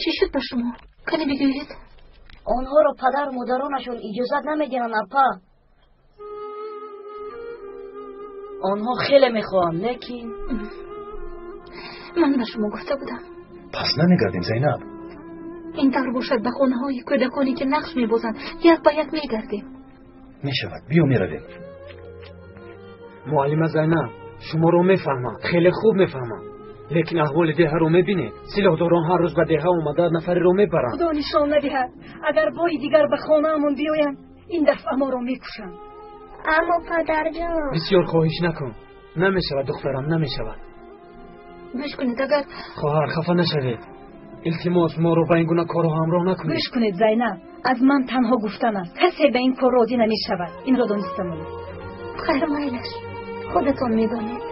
Чӣ шуд ба шумо? Кане бигӯед. Онҳоро падару модаронашон иҷозат намедиҳанд, апа. Онҳо хеле мехоҳанд, лекин Ман ба шумо гуфта будам. Пас намегардем, Зайнаб. Ин тавр бошад, ба хонаҳои кӯдаконе ки нақш мебозанд, як ба як мегардем. Мешавад, биё меравем. Муаллима Зайнаб, шуморо мефаҳмам, хеле хуб мефаҳмам. Лекин аҳволи деҳаро мебинед. Силоҳдорон ҳар рӯз ба деҳа омада нафареро мебаранд. Худо нишон надиҳад, агар бори дигар ба хонаамон биёянд, ин дафъа моро мекушанд. Аммо падарҷон, бисёр хоҳиш накун. Намешавад, духтарам, намешавад. Гӯш кунед, агар хоҳар, хафа нашавед. Илтимос, моро ба ин гуна корҳо ҳамроҳ накунед. Гӯш кунед, Зайнаб, аз ман танҳо гуфтан аст. Касе ба ин кор розӣ намешавад. Инро дониста монед. Хайр, майлаш, худатон медонед.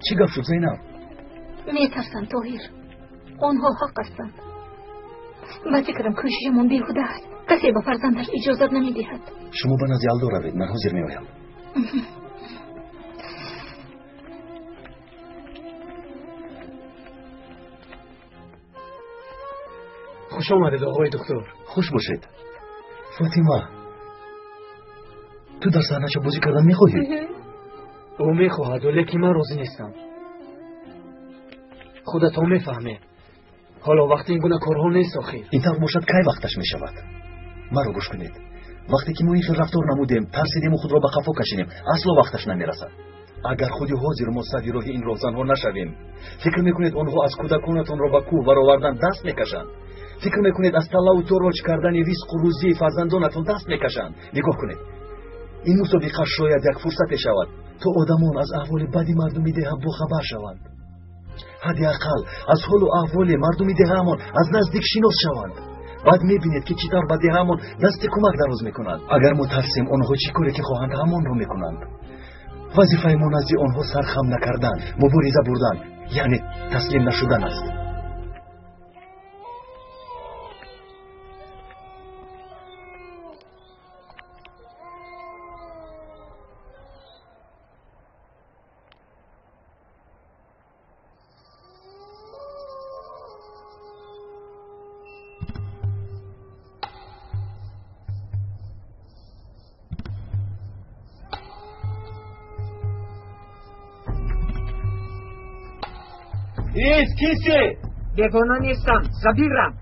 Чӣ гап шуд, Зайнаб? Метарсам, Тоҳир. Онҳо ҳақ ҳастанд. Ба фикрам, кӯшишамон беҳуда аст. Касе ба фарзандаш иҷозат намедиҳад. Шумо ба назди Алдо равед, ман ҳозир меоям. Хуш омадед, оғои духтур. Хуш бошед. Фотима, ту дар саҳнача бозӣ кардан мехоҳӣ? Ӯ мехоҳад, лекин ман розӣ нестам. Худатон мефаҳмед. Ҳоло вақти ин гуна корҳо нест, охир. Ин тавр бошад, кай вақташ мешавад? Маро гӯш кунед. Вақте ки мо ин хел рафтор намудем, тарсидему худро ба қафо кашидем, асло вақташ намерасад. Агар худи ҳозир мо сади роҳи ин роҳзанҳо нашавем, фикр мекунед онҳо аз кӯдаконатонро ба кӯҳ баровардан даст мекашанд? Фикр мекунед аз таллаву тороҷ кардани ризқу рӯзии фарзандонатон даст мекашанд? Нигоҳ кунед, ин мусобиқа шояд як фурсате шавад, то одамон аз аҳволи бади мардуми деҳа бохабар шаванд. Ҳадди ақал аз ҳолу аҳволи мардуми деҳаамон аз наздик шинос шаванд. Баъд мебинед, ки чӣ тавр ба деҳаамон дасти кӯмак дароз мекунанд. Агар мо тарсем, онҳо чӣ коре ки хоҳанд, ҳамонро мекунанд. Вазифаи мо назди онҳо сархам накардан, мубориза бурдан, яъне таслим нашудан аст. Кист, кисти? Бегона нестам, Забирам.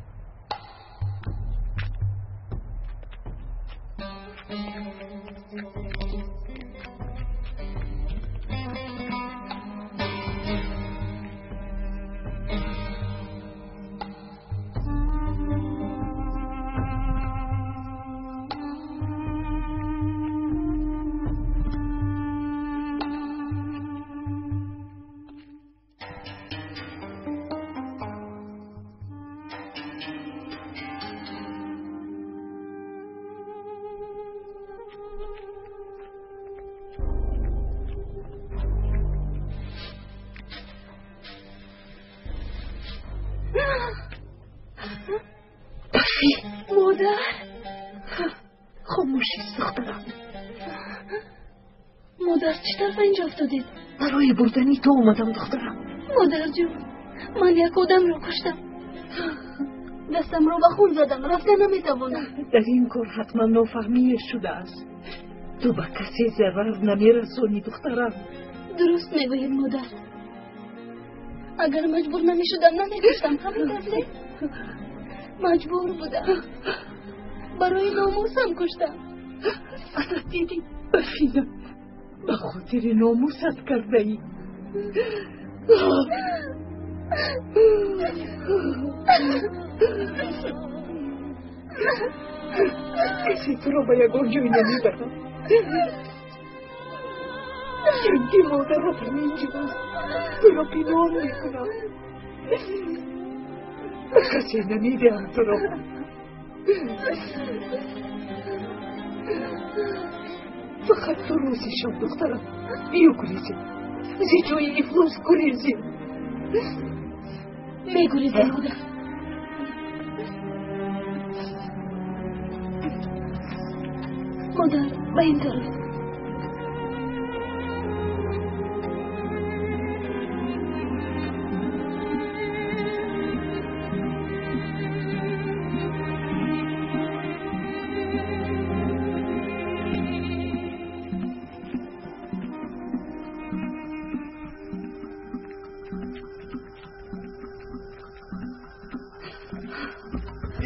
Бафӣ! Модар! Хомӯш ист, духтарам. Модар, чӣ тавр ба инҷо афтодед? Барои бурдани ту омадам, духтарам. Модарҷон, ман як одамро куштам. Дастамро ба хун задам, рафта наметавонам. Дар ин кор ҳатман нофаҳмие шудааст. Ту ба касе зарар намерасонӣ, духтарам. Дуруст мегӯед, модар. Агар маҷбур намешудам, намекуштам. Ҳамин тавр маҷбур будам. Барои номусам куштам. Ана дидӣ, Бафина, ба хотири номусат кардаӣ. Касе туро ба ягон ҷой намебарад. Чунки модарат ҳамин ҷост. Туро пинҳон мекунам. Ба касе намедиҳам туро. Фақат ту рӯзи шаб, духтарам, биё гурезем. Зи ҷои ифлос гурезем. Мегурезем, модар. Модар, ба ин тараф.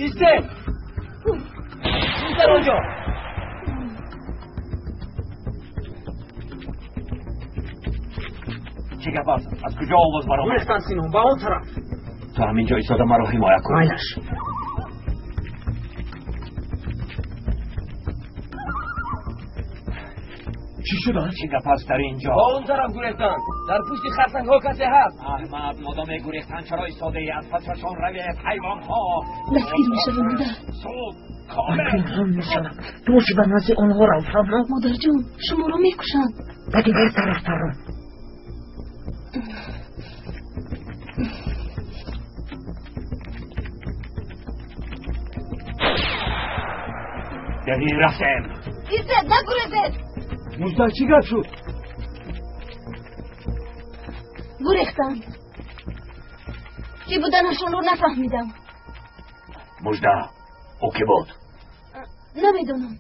Истед! Чист дар он ҷо? Чӣ гап аст? Аз куҷо овоз баромад? Гурехтан, Сино, ба он тараф. Ту ҳамин ҷо истода маро ҳимоя кун. Майлаш. Чӣ шудааст? Чӣ гап аст дар ин ҷо? Ба он тараф гурехтанд. Дар пушти харсангҳо касе ҳаст. Аҳмад, модоме гурехтан чаро истодаӣ? Аз пасашон равед, ҳайвонҳо! Дастгир мешавем, модар. Суд! Ман пинҳон мешавам. Ту боши ба назди онҳо рав, фаҳмо? Модарҷон, шуморо мекушанд. Ба дигар тараф тарон. Деви, рафтем. Истед, нагурезед! Мужда, чӣ гап шуд? Гурехтанд. Кӣ буданашонро нафаҳмидам. Мужда, ӯ кӣ буд? Намедонам.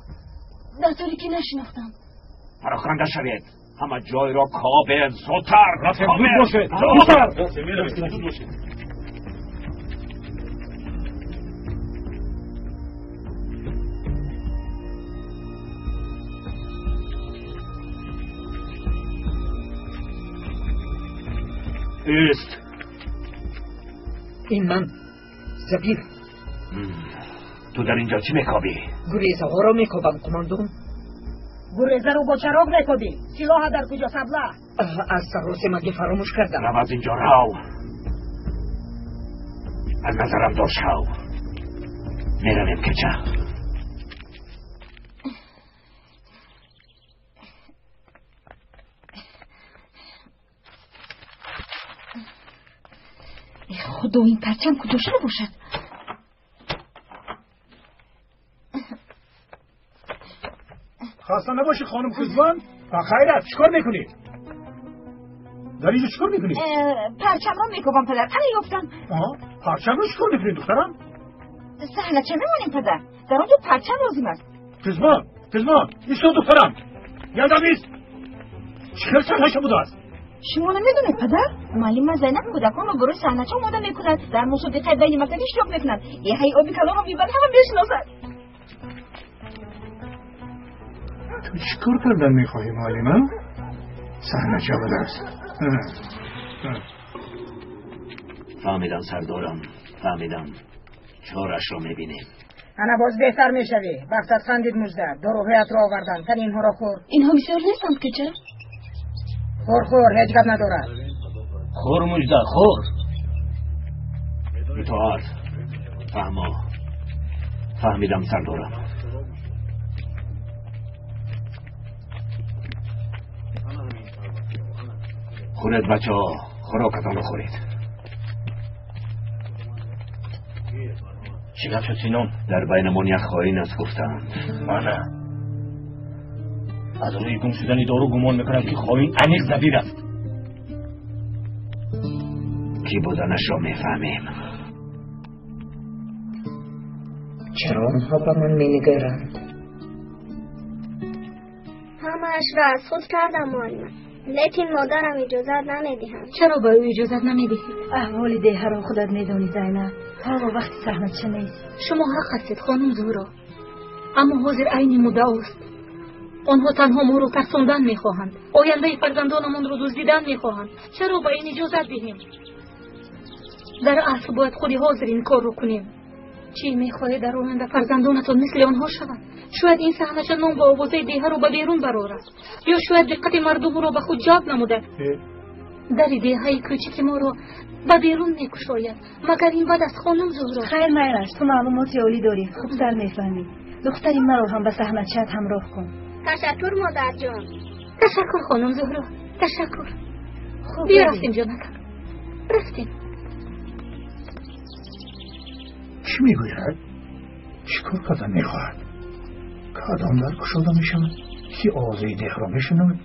Дар торикӣ нашинохтам. Пароханда шавед. Ҳама ҷойро кобед. Зудтар! Рафтем, зуд бошед! Зудтар! Зуд бошед! Ист! Ин ман, Забир. Ту дар ин ҷо чӣ мекобӣ? Гурезаҳоро мекобам, қумондон. Гурезаро бо чароғ мекобӣ. Силоҳа дар куҷо, сабла? Аз саросемагӣ фаромӯш кардам. Рав аз ин ҷо, рав! Аз назарам дур шав. Меравем, кеча. Худо, ин парчам куҷо шуда бошад? Хаста набошӣ, хонум Қизбон. Ба хайрат, чӣ кор мекунӣ? Дар инҷо чӣ кор мекунӣ? Парчамро мекобам, падар. Ана ёфтам. Парчамро чӣ кор мекунӣ, духтарам? Саҳнача мемонем, падар. Дар он ҷо парчам лозим аст. Қизбон, Қизбон, исто, духтарам. Якдам ист. Чӣ хел саҳнача будааст? Шумо намедонед, падар? Муаллима Зайнаб кӯдаконро барои саҳнача омода мекунад. Дар мусобиқаи байни мактабӣ иштирок мекунад. Эҳаи оби калонро мебарад, ҳама мешиносад. Ту чӣ кор кардан мехоҳӣ, муаллима? Саҳнача будааст. Фаҳмидам, сардорам, фаҳмидам. Чорашро мебинем. Ана боз беҳтар мешавӣ. Бахтат хандид, Мужда. Доруҳоятро овардам. Тани инҳоро хӯр. Инҳо бисёр нестанд, кеча? Хӯр, хӯр, ҳеҷ гап надорад. Хӯр, Мужда, хӯр. Итоат. Фаҳмо. Фаҳмидам, сардорам. Хӯред, бачаҳо, хӯрокатонро хӯред. Чӣ гап шуд, Синон? Дар байнамон як хоин аст, гуфтаанд. Мана аз рӯи гум шудани дору гумон мекунам, ки хоин аниқ Забир аст. Кӣ буданашро мефаҳмем. Чаро онҳо ба ман менигаранд? Ҳамаашро аз худ кардам, муаллима, лекин модарам иҷозат намедиҳад. Чаро ба ӯ иҷозат намедиҳед? Аҳволи деҳаро худат медонӣ, Зайнаб. Ҳоло вақти саҳнача нест. Шумо ҳақ ҳастед, хонум Зуҳро, аммо ҳозир айни муддаост. Онҳо танҳо моро тарсондан мехоҳанд, ояндаи фарзандонамонро дуздидан мехоҳанд. Чаро ба ин иҷозат диҳем? Дар асл бояд худи ҳозир ин корро кунем. Чӣ мехоҳед дар оянда фарзандонатон мисли онҳо шаванд? Шояд ин саҳнача ном ва овозаи деҳаро ба берун барорад, ё шояд диққати мардумро ба худ ҷалб намуда дари деҳаи кӯчики моро ба берун мекушояд. Магар ин бад аст, хонум Зуҳро? Хайр, майлаш, ту маълумоти олӣ дорӣ, хубтар мефаҳмӣ. Духтари маро ҳам ба саҳначаат ҳамроҳ кун. Ташаккур, модарҷон. Ташаккур, хонум Зуҳро, ташаккур. Биё рафтем, ҷонакам, рафтем. Чӣ мегӯяд? Чӣ кор кардан мехоҳад? Кадом дар кушода мешавад? Ки овозаи деҳро мешунавад?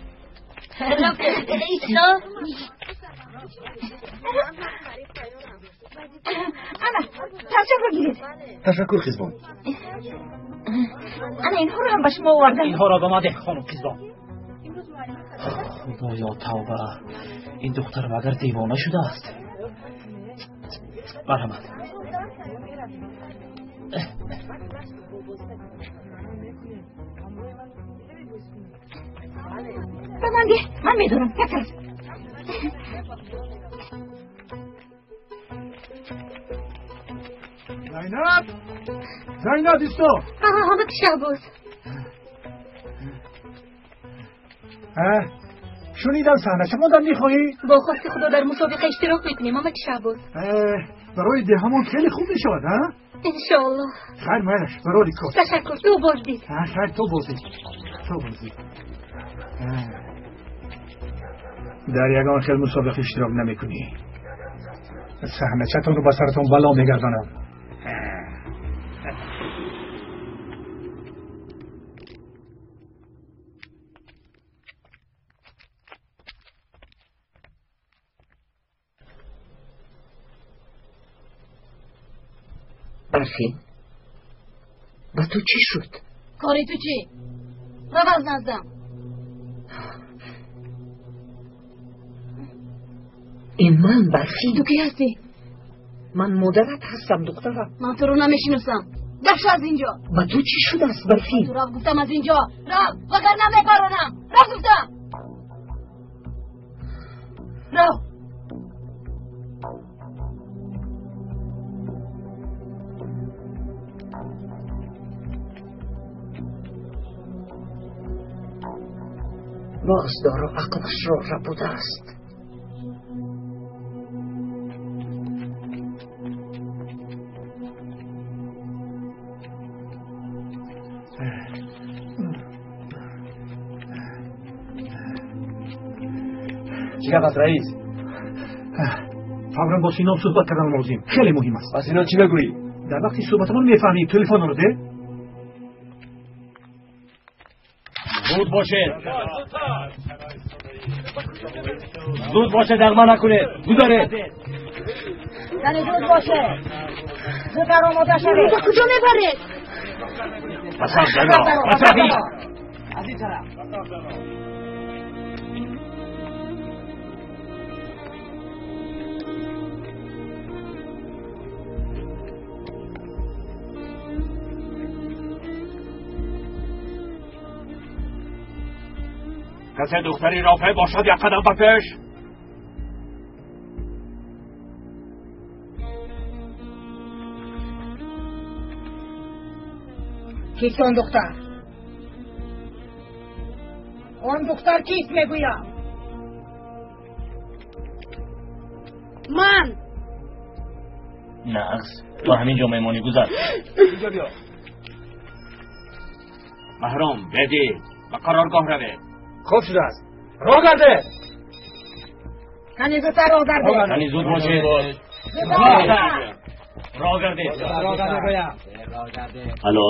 Ана, тавчакро гиред. Ташаккур, Қизбон. Ана, инҳоро ҳам ба шумо овардам. Инҳоро ба ман деҳ, хонум Қизбон. Худоё, тавба! Ин духтар магар девона шудааст? Марҳамат. Ба ман деҳ, ман медонам. Як тараф. Зайнаб! Зайнаб, исто! Ҳамак Шаҳбоз. Шунидам саҳнача мондан мехоҳӣ? Бо хости Худо дар мусобиқа иштирок мекунем, ҳамак Шаҳбоз. Барои деҳамон хеле хуб мешавад, а? Иншоаллоҳ. Хайр, майлаш, барори кор. Ташаккур, ту боздид. Хайр, ту боздид. Ту боздид. Дар ягон хел мусобиқа иштирок намекунӣ. Саҳначатонро ба саратон бало мегардонам. Барфин, ба ту чӣ шуд? Кори ту чӣ? Рав аз наздам. Ин ман, Барфин. Ту кӣ ҳастӣ? Ман модарат ҳастам, духтарам. Ман туро намешиносам. Даф шо аз инҷо. Ба ту чӣ шудааст, Барфин? Ту рав гуфтам аз инҷо. Рав, вагарна мепаронам. Рав гуфтам. Рав. Боз дору ақлашро рабудааст. Чӣ гап аст, раис? Фавран бо Синон суҳбат кардан лозим. Хеле муҳим аст. Ба Синон чӣ мегӯӣ? Дар вақти суҳбатамон мефаҳмӣ. Телефонро де. Зуд бошед, зуд бошед, дағма накунед, гузаред. Яъне зуд бошед, зудтар омода шавед. Ба куҷо мебаред? Пасаш ҷано, пасаҳи. Аз ин тараф. Касе духтари Рофеъ бошад, як қадам ба пеш. Кист он духтар? Он духтар кист, мегӯям? Ман. Нағз, ту ҳамин ҷо мемонӣ, гузар. Инҷо биё. Маҳром, бедӣ, ба қароргоҳ равед. Хуб шудааст. Роҳ гарде. Кани зудтар роҳ гарде. Кани зуд бошед. Зудтар. Роҳ гардед. Алло,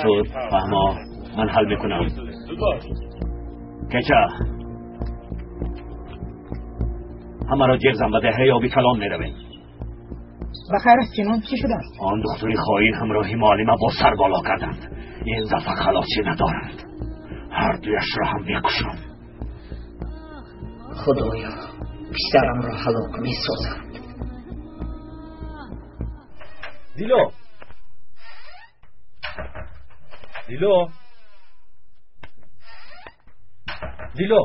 шуд, фаҳмо, ман ҳал мекунам. Кеча, ҳамаро ҷеғ зан, ба деҳаи оби калон меравем. Ба хайр аст, Синон, чӣ шудааст? Он духтури хоин ҳамроҳи муаллима бо сар боло карданд. Ин дафъа халосӣ надоранд. Ҳар дуяшро ҳам мекушам. Худоё, писарамро ҳалок месозанд. Дило, Дило, Дило,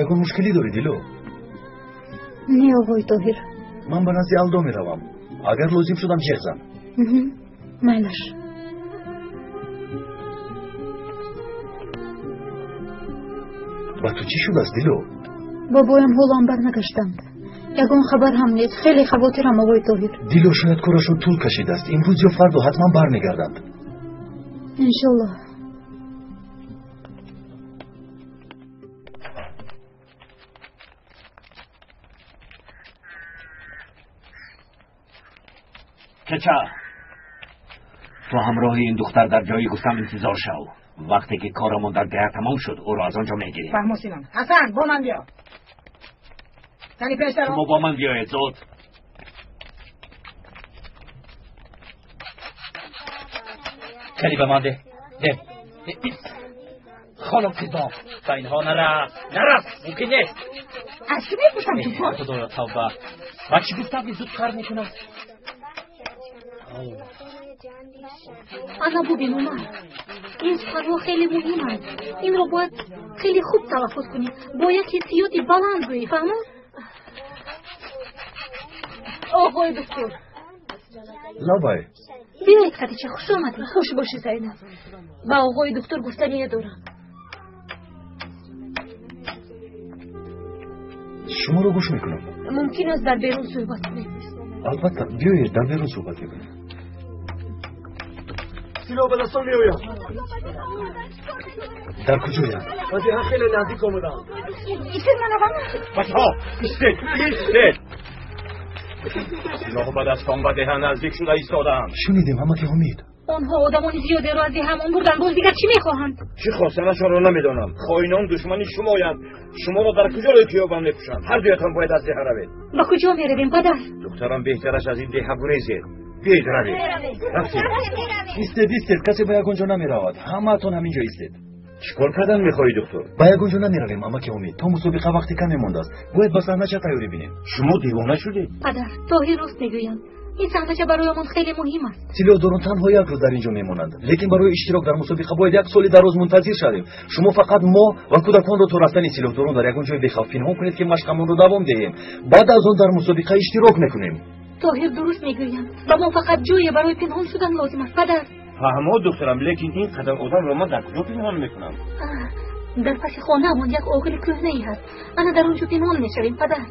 ягон мушкилӣ дорӣ, Дило? Не, оғои Тоҳир. Ман ба назди Алдо меравам. Агар лозим шудам, ҷеғ зан. Майлаш. Ба ту чӣ шудааст, Дило? Бобоям ҳоло барнагаштанд. Ягон хабар ҳам нест. Хеле хавотирам, оғои Тоҳир. Дило, шояд корашон тӯл кашидааст. Имрӯз ё фардо ҳатман бармегарданд. Иншоллоҳ. Кеча, ту ҳамроҳи ин духтар дар ҷои гуфтам интизор шав. Вақте ки корамон дар деҳа тамом шуд, ӯро аз он ҷо мегирем. Фаҳмо, Синон. Ҳасан, бо ман биё. Тани пештаро. Шумо бо ман биёед, зуд. Кали ба ман деҳ. Деҳ. Хонум Қизон, ба инҳо нарафт. Нарафт, мумкин нест. Аз чӣ мепурсам, тӯпон? Худоё, тавба. Ба чӣ гуфтам, ки зуд кар мекунам? Ана бубин, Умар, ин суханҳо хеле муҳиманд. Инро бояд хеле хуб талаффуз кунӣ, бо як ҳиссиёти баланд гӯӣ, фаҳмо? Оғои доктор. Лабай. Биёед, Хадича, хуш омадед. Хуш бошӣ, Зайнаб. Ба оғои доктор гуфтание дорам. Шуморо гӯш мекунам. Мумкин аст дар берун суҳбат кунем? Албатта, биёед, дар берун суҳбат мекунем. Силоҳ ба дастон меояд. Дар куҷоянд? Ба деҳа хеле наздик омадам. Истед, манавам. Бачаҳо, истед, истед. Силоҳ ба дастон ба деҳа наздик шуда истодаанд. Шунидем, ҳамаки Ҳумид. Онҳо одамони зиёдеро аз деҳамон бурданд, боз дигар чӣ мехоҳанд? Чӣ хостанашонро намедонам. Хоинон душмани шумоянд. Шуморо дар куҷо киёбам мекушанд? Ҳар дуятон бояд аз деҳа равед. Ба куҷо меравем, падар? Духтарам, беҳтараш аз ин деҳа гурезед. Биёед, равед. Рафтем. Истед, истед, касе ба ягон ҷо намеравад. Ҳамаатон ҳамин ҷо истед. Чӣ кор кардан мехоҳӣ, доктор? Ба ягон ҷо намеравем, амаки Ҳумид. То мусобиқа вақти каме мондааст. Бояд ба саҳнача тайёрӣ бинем. Шумо девона шудед? Падар, Тоҳир рост мегӯянд. Ин саҳнача бароямон хеле муҳим аст. Силоҳдорон танҳо як рӯз дар ин ҷо мемонанд, лекин барои иштирок дар мусобиқа бояд як соли дароз мунтазир шавем. Шумо фақат мо ва кӯдаконро то рафтани силоҳдорон дар ягон ҷои бехавф пинҳон кунед, ки машқамонро давом диҳем. Баъд аз он дар мусобиқа иштирок мекунем. Тоҳир дуруст мегӯянд. Ба мо фақат ҷое барои пинҳон шудан лозим аст, падар. Фаҳмо, духтарам, лекин ин қадар одамро ман дар куҷо пинҳон мекунам? Дар паси хонаамон як оғили кӯҳнае ҳаст. Ана дар он ҷо пинҳон мешавем, падар.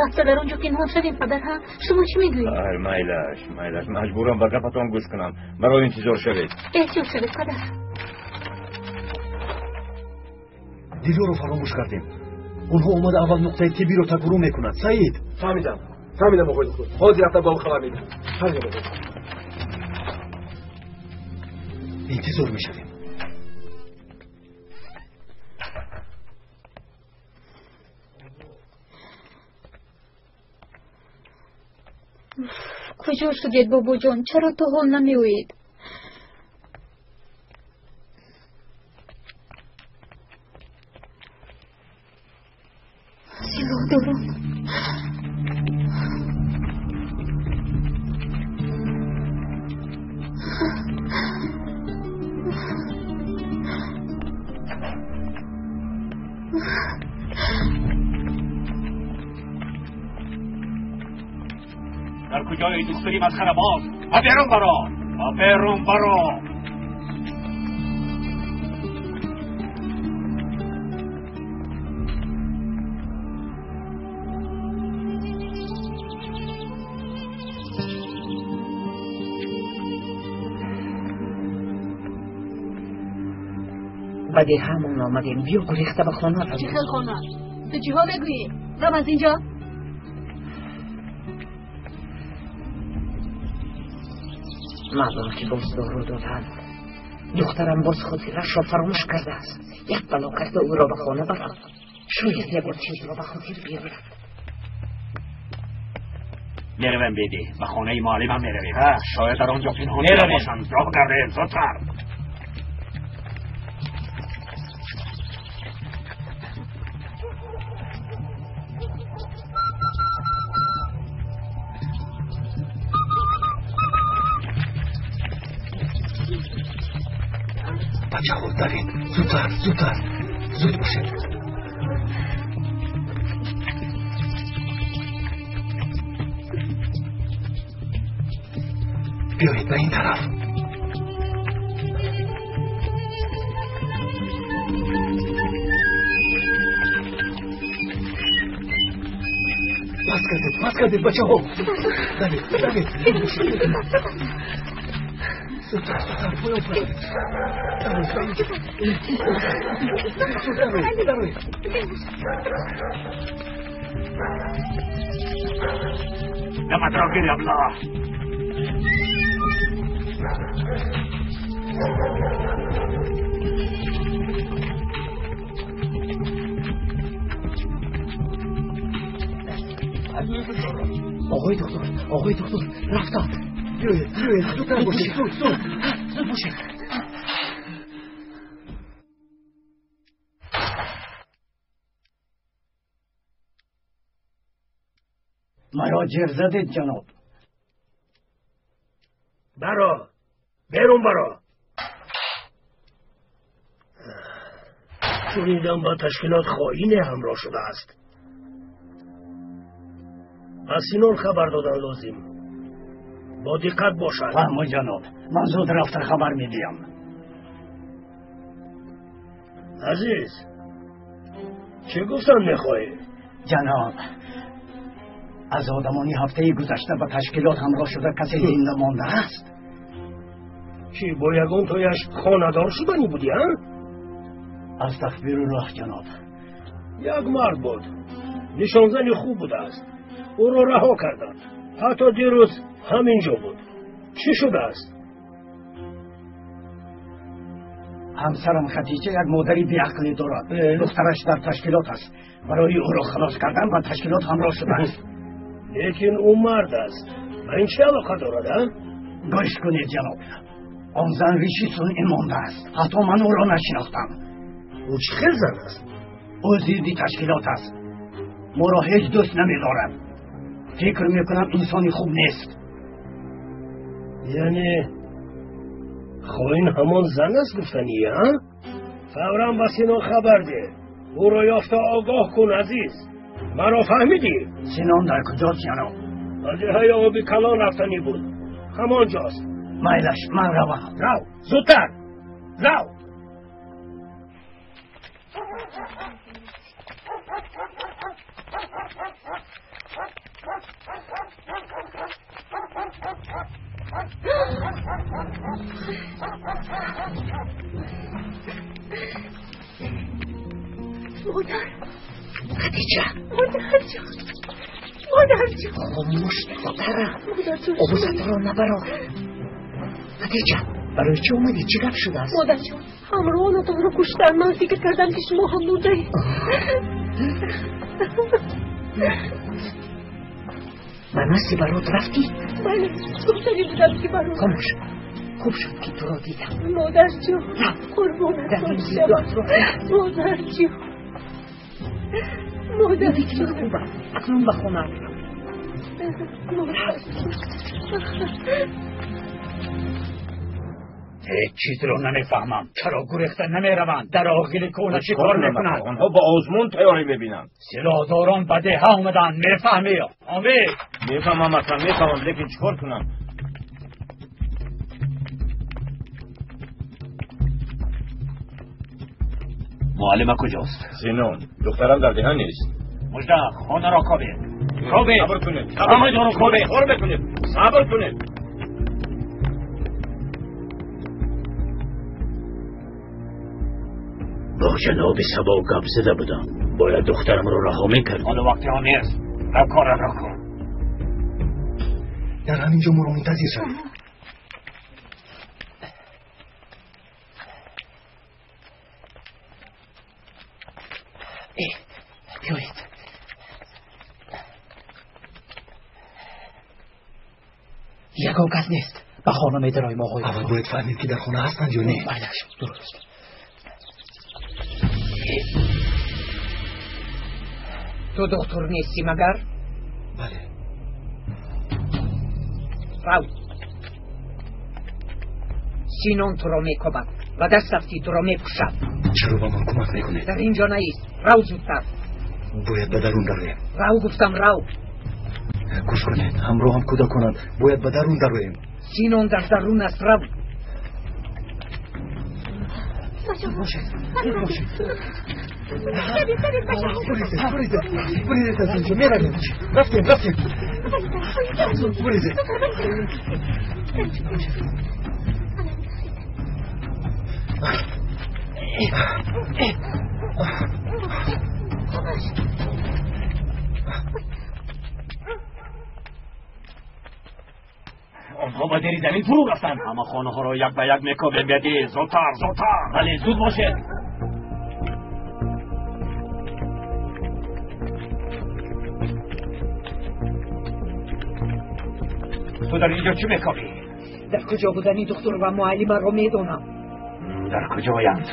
Рафта дар он ҷо пинҳон шавем, падар, ҳа? Шумо чӣ мегӯед? Хайр, майлаш, майлаш, маҷбурам ба гапатон гӯш кунам. Маро интизор шавед. Эҳтиёт шавед, падар. Дилоро фаромӯш кардем. Онҳо омада аввал нуқтаи тиббиро такуру мекунанд. Саид. Фаҳмидам, фаҳмидам, оғои доктор. Ҳозир рафта ба ӯ хабар медиҳам. Фаҳмидам, оғои. Интизор мешавем. Куҷо шудед, бобоҷон? Чаро то ҳол намеоед? Силоҳдорон. Дар куҷои духтари масхарабоз? Ба берун баро! Ба берун баро! Ба деҳаамон омадем. Биё, гурехта ба хона равем. Чӣ хел хона? Ту чиҳо мегӯӣ? Рам аз инҷо. Маълум ки боз дору доданд. Духтарам боз хотирашро фаромӯш кардааст. Як бало карда ӯро ба хона барам. Шояд ягон чизро ба хотир биёрад. Меравем, беди, ба хонаи муаллимам меравем. Шояд дар он ҷо пинҳон бошанд. Роҳ гардем, зудтар. Бачаҳо, давед, зудтар, зудтар, зуд бошед. Биёед ба ин тараф. Пас кардед, пас кардед, бачаҳо. Давед, давед, зуд бошед. Зудтар, зудтар, поён паред. Дароед, ба инҷо. Дароед, дароед. Даматро гир, аблаҳ. Оғои доктор, оғои доктор, рафтанд. Биёед, биёед, зудтар бошед, зуд, зуд. Зуд бошед. Маро ҷер задед, ҷаноб. Баро, берун баро. Шунидам ба ташкилот хоине ҳамроҳ шудааст. Ба Синон хабар додан лозим. Бо диққат бошад. Фаҳмо, ҷаноб, ман зуд рафта хабар медиҳам. Азиз, чӣ гуфтан мехоҳӣ? Ҷаноб, аз одамони ҳафтаи гузашта ба ташкилот ҳамроҳ шуда касе зинда мондааст? Чӣ, бо ягон тояш хонадор шуданӣ будӣ, а? Астағфируллоҳ, ҷаноб. Як мард буд, нишонзани хуб будааст. Ӯро раҳо карданд. Ҳатто дирӯз ҳамин ҷо буд. Чӣ шудааст? Ҳамсарам Хадича як модари беақлӣ дорад. Духтараш дар ташкилот аст. Барои ӯро халос кардан ба ташкилот ҳамроҳ шудааст. Лекин ӯ мард аст. Ба ин чӣ алоқа дорад, а? Гӯш кунед, ҷаноб. Он зан риши сунъӣ мондааст. Ҳатто ман ӯро нашинохтам. Ӯ чӣ хел зан аст? Ӯ зидди ташкилот аст. Моро ҳеҷ дӯст намедорад. Фикр мекунам инсони хуб нест. Яъне хоин ҳамон зан аст гуфтанӣ, а? Фавран ба Синон хабар деҳ. Ӯро ёфта огоҳ кун, азиз. Маро фаҳмидӣ? Синон дар куҷост, ҷаноб? Ба деҳаи оби калон рафтанӣ буд. Ҳамон ҷост. Майлаш, ман равам. Рав, зудтар, рав. Модар, Хадича, модар ҷон, модар ҷон. Хомӯш, духтарам. Модар ҷон, Овозатро набарор. Хадича, барои чӣ омадӣ? Чӣ гап шудааст? Модар ҷон, ҳамроҳонатонро куштанд. Ман фикр кардам, ки шумо ҳам мурдаед. Ба назди барот рафтӣ? Бале, гуфтанӣ будам, ки барот. Хомӯш, хуб шуд, ки туро дидам. Модар ҷон, Рав. қурбонат Дар ин бошам. зидду атроф. Модар ҷон, модар Дидӣ ки ҷон, хубам. Акнун ба хонаам рав. Модар ҷон. Ҳеҷ чизро намефаҳмам. Чаро гурехта намераванд? Дар оғили кӯҳна чӣ кор мекунанд? Онҳо ба озмун тайёрӣ мебинанд. Силоҳдорон ба деҳа омаданд, мефаҳмӣ? Омид! Мефаҳмам, аслан мефаҳмам, лекин чӣ кор кунам? Муаллима куҷост? Синон, духтарам дар деҳа нест. Мужда, хонаро кобед. Кобед. Сабр кунед. Ҳамаи дору кобед. Кор мекунед. Сабр кунед. Бо ҷаноби Сабо гап зада будам. Бояд духтарамро раҳо мекард. Ҳоло вақти он нест. Рав, корро кун. Дар ҳамин ҷо моро мунтазир шавед. Биёед. Ягон кас нест. Ба хона медароем, оғои. Аввал бояд фаҳмем, ки дар хона ҳастанд ё не. Майлаш, дуруст. Ту духтур нестӣ магар? Бале. Рав. Синон туро мекобад ва даст афтӣ туро мекушад. Чаро ба ман кӯмак мекунед? Дар ин ҷо наист. Рав зудтар. Бояд ба дарун дароем. Рав гуфтам, рав. Гӯш кунед, ҳамроҳам кӯдаконанд. Бояд ба дарун дароем. Синон дар дарун аст, рав. Бошед, бошед. Бурезед, бурезед аз инҷо, меравем. Рафтем, рафтем. Бурезед. Онҳо ба зери замин фурӯ рафтанд. Ҳама хонаҳоро як ба як мекобем. Беди, зудтар, зудтар. Бале, зуд бошед. Ту дар инҷо чӣ мекобӣ? Дар куҷо будани духтур ва муаллимаро медонам. Дар куҷоянд?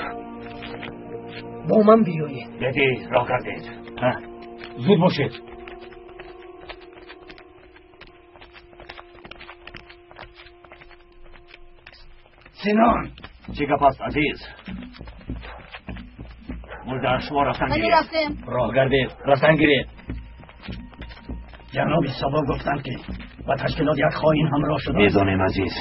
Бо ман биёед. Беди, роҳ гардед. Зуд бошед. Синон, чӣ гап аст, азиз? Мужда, шумо рафтан гиред. Роҳ гардед, рафтан гиред. Ҷаноби Сабо гуфтанд, ки ба ташкилот як хоин ҳамроҳ шудааст. Медонем, азиз.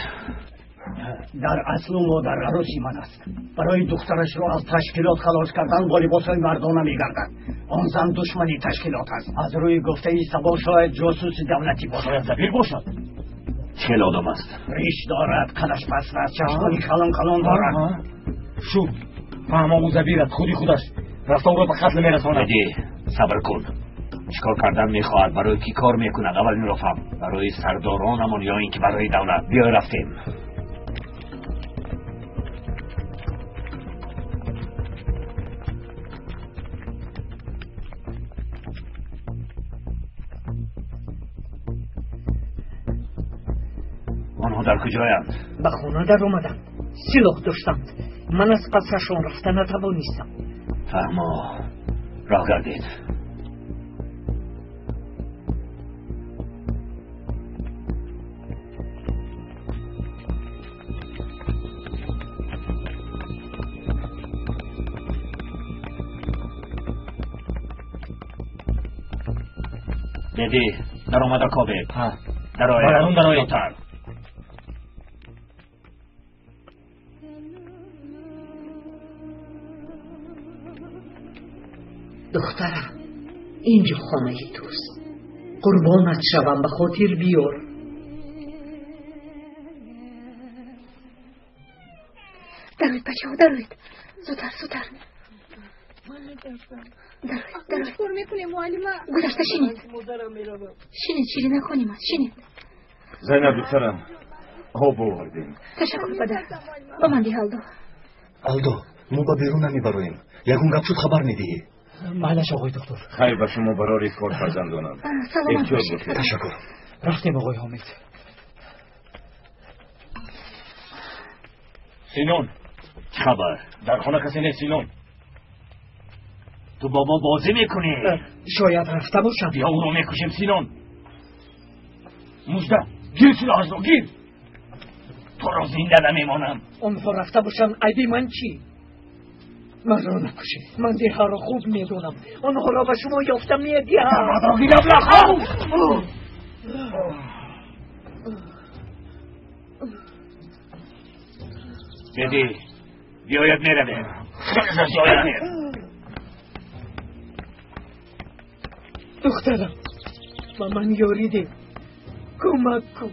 Дар аслу модар арӯси ман аст. Барои духтарашро аз ташкилот халос кардан бо либосҳои мардона мегардад. Он зан душмани ташкилот аст. Аз рӯи гуфтаи Сабо шояд ҷосуси давлатӣ бошад. Шояд забир бошад. Хеле одам аст. Риш дорад, қадаш паст аст, чашмони калон калон дорад. Шуд. Фаҳмам, ӯ забир аст, худи худаш. Рафта ӯро ба қатл мерасонад. Беди, сабр кун. Чӣ кор кардан мехоҳад, барои кӣ кор мекунад? Аввал инро фаҳм. Барои сардоронамон ё ин ки барои давлат? Биёй рафтем. Онҳо дар куҷоянд? Ба хона даромаданд. Силоҳ доштанд. Ман аз пасашон рафта натавонистам. Фаҳмо, роҳ гардед. Беди, даромада кобед. Дароед. Дарун дароед. Зудтар. Духтарам, инҷо хонаи туст. Қурбонат шавам, ба хотир биёр. Дароед, бачаҳо, дароед. Зудтар, зудтар. Дароед, дароед. Чӣ кор мекунем, муаллима? Гузашта шинед. Шинед, ширинаконим аст, шинед. Зайнаб, духтарам, об овардем. Ташаккур, падар. Ба ман диҳ, Алдо. Алдо, мо ба берун намебароем. Ягон гап шуд, хабар медиҳӣ. Майлаш, оғои духтур. Хайр ба шумо барори кор, фарзандонам. Саломат Эҳтиёт бошед. бошед. Ташаккур. Рафтем, оғои Ҳомид. Синон, чӣ хабар? Дар хона касе нест, Синон. Ту бо мо бозӣ мекунӣ? Шояд рафта бошам. Биё ӯро мекушем, Синон. Мужда, гир силоҳашро, гир. Туро зинда намемонам. Онҳо рафта бошанд, айби ман чӣ? Маро накушед. Ман деҳаро хуб медонам. Онҳоро ба шумо ёфта медиҳам. Маро гир, аблаҳ! Беди, биёяд меравем. Хеле ҷоя нест. Духтарам, ба ман ёрӣ деҳ. Кӯмак кун.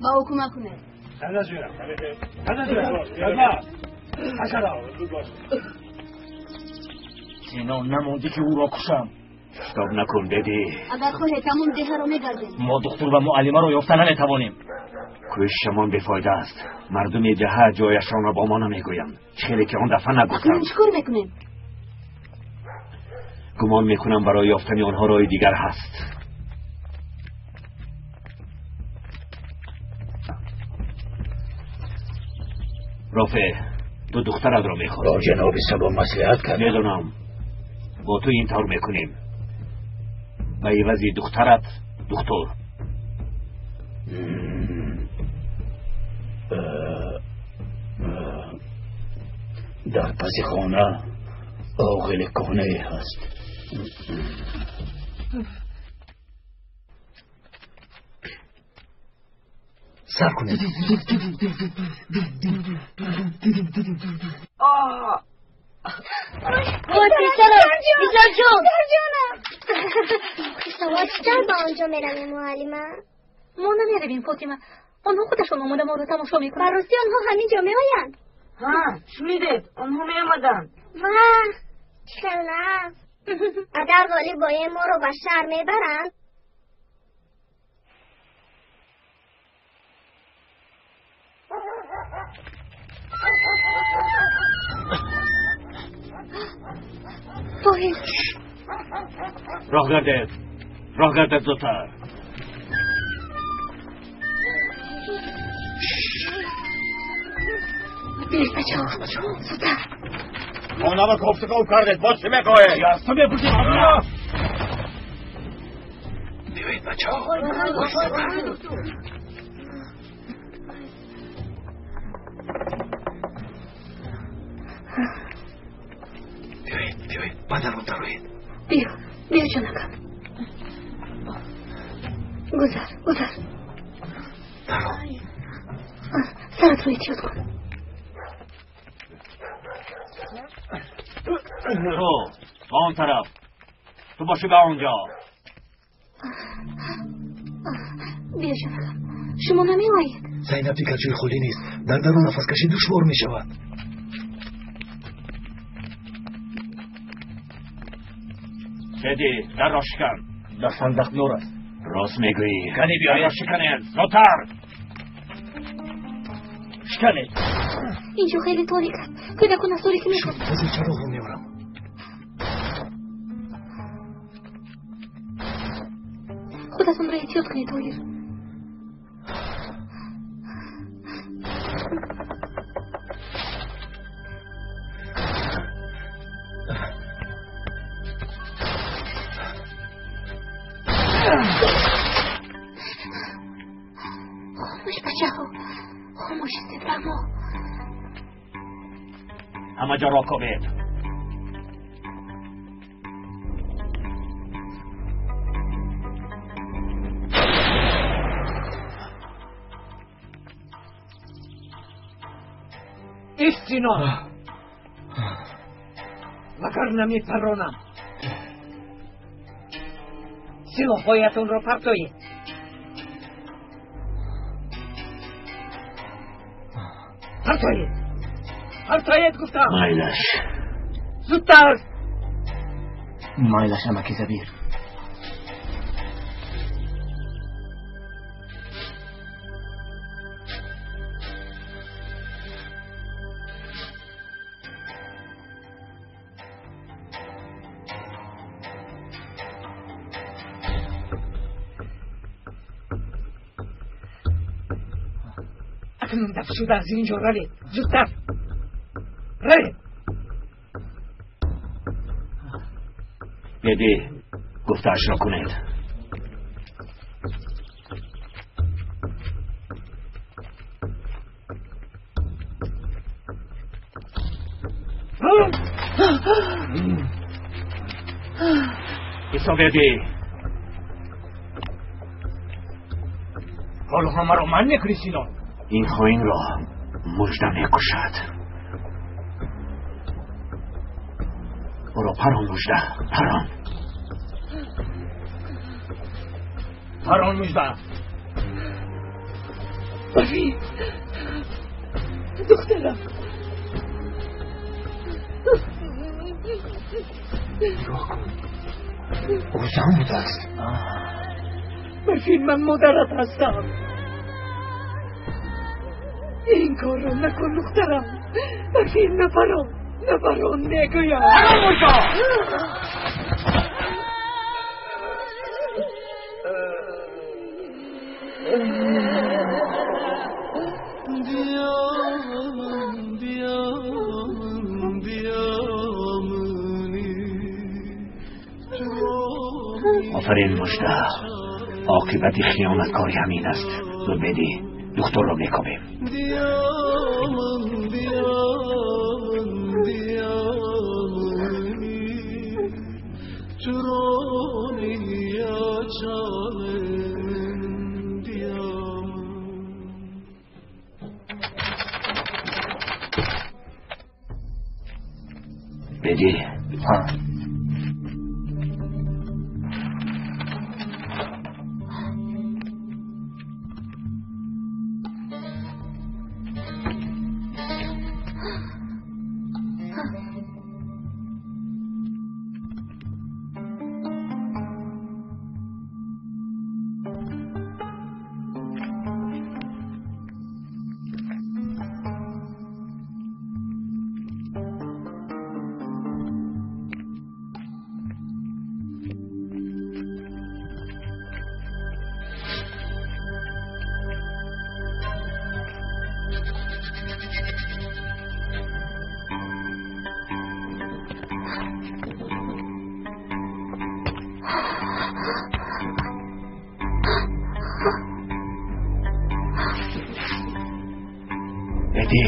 Ба ӯ кӯмак кунед. Сино намонди ки ӯро кушам. Шитоб накун, беди. Агар хоҳед тамом деҳаро мегардем. Мо духтур ва муаллимаро ёфта наметавонем. Кӯшишамон бефоида аст. Мардуми деҳа ҷояшонро бо мо намегӯянд. Чӣ хеле ки он дафъа нагуфтанд. Акнун чӣ кор мекунем? Гумон мекунам барои ёфтани онҳо роҳи дигар ҳаст. Рофеъ, ду духтаратро мехоҳам. Бо ҷаноби Сабо маслиҳат кард. Медонам. Бо ту ин тавр мекунем. Ба ивази духтарат духтур. Дар паси хона оғили кӯҳнае ҳаст. Сар кунед. Ой, писарам, писарҷон. Чӣ тавр ба он ҷо меравем, муаллима? Мо намеравем, Фотима. Онҳо худашон омода моро тамошо мекунанд. Ба ростӣ онҳо ҳамин ҷо меоянд? Ҳа, шунидед, онҳо меомаданд. Ваҳ, чӣ хел нағз! Агар ғолиб боем, моро ба шаҳр мебаранд? Тоҳир! Роҳ гардед, роҳ гардед зудтар. Биёед, бачаҳо, зудтар. Хонаро кофтуков кардед, боз чӣ мехоҳед? Аз ту мепурсем. Биёед, бачаҳо. Биёед, биёед, ба дарун дароед. Биё, биё, ҷонакам. Гузар, гузар. Даро. Саратро эҳтиёт кун. Ту ба он тараф, ту бошӣ ба он ҷо. Биё, ҷонакам, шумо намеоед? Зайнаб дигар ҷои холӣ нест. Дар дарун нафаскашӣ душвор мешавад. Беди, дарро шикан. Дар сандақ нур аст. Рост мегӯӣ. Кани биёед. Дарро шиканед, зудтар. Шиканед. Инҷо хеле торик аст. Кӯдакон аз торикӣ метарсанд. Ҳозир чароғро меорам. Худатонро эҳтиёт кунед, Тоҳир. Хомӯш, бачаҳо, хомӯш истед, раҳмо. Ҳама ҷоро кобед. Истино! Вагарна мепаронам. Силоҳҳоятонро партоед. Партоед! Партоед, гуфтам! Майлаш. Зудтар! Майлаш, амаки Забир. Акнун дафт шуда аз ин ҷо равед. Зудтар! Равед! Беди, гуфтаашро кунед. Исо, Беди, ҳоло ҳамаро ман мекунӣ, Сино. Ин хоинро мужда мекушад. Ӯро парон, мужда, парон. Парон, мужда. Бафи, духтарам. Нигоҳ кун, ӯ зан будааст. Барфин, ман модарат ҳастам. Ин корро накун, духтарам. Барфин, нафарон, нафарон мегӯям. Офарин, Мужда. Оқибати хиёнаткорӣ ҳамин аст. Зуд бедӣ, духтурро мекобем. Бедӣ, ҳа. Беди.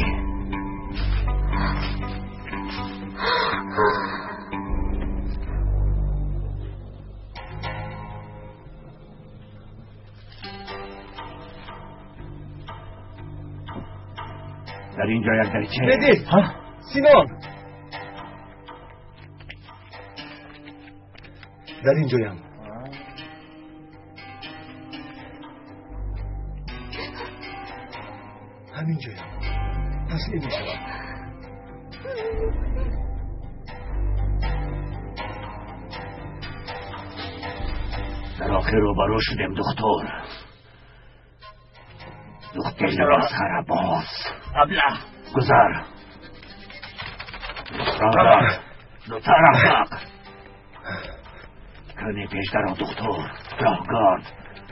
Дар ин ҷо як дарича. Беди! Синон! Дар ин ҷоям. Ҳамин ҷоям. Таслим мешавам. Дар охир рӯбарӯ шудем, духтур. Духтур масхарабоз. Аблаҳ, гузар. Зудтар, аҳмақ. Кани пеш даро, духтур. Роҳгард,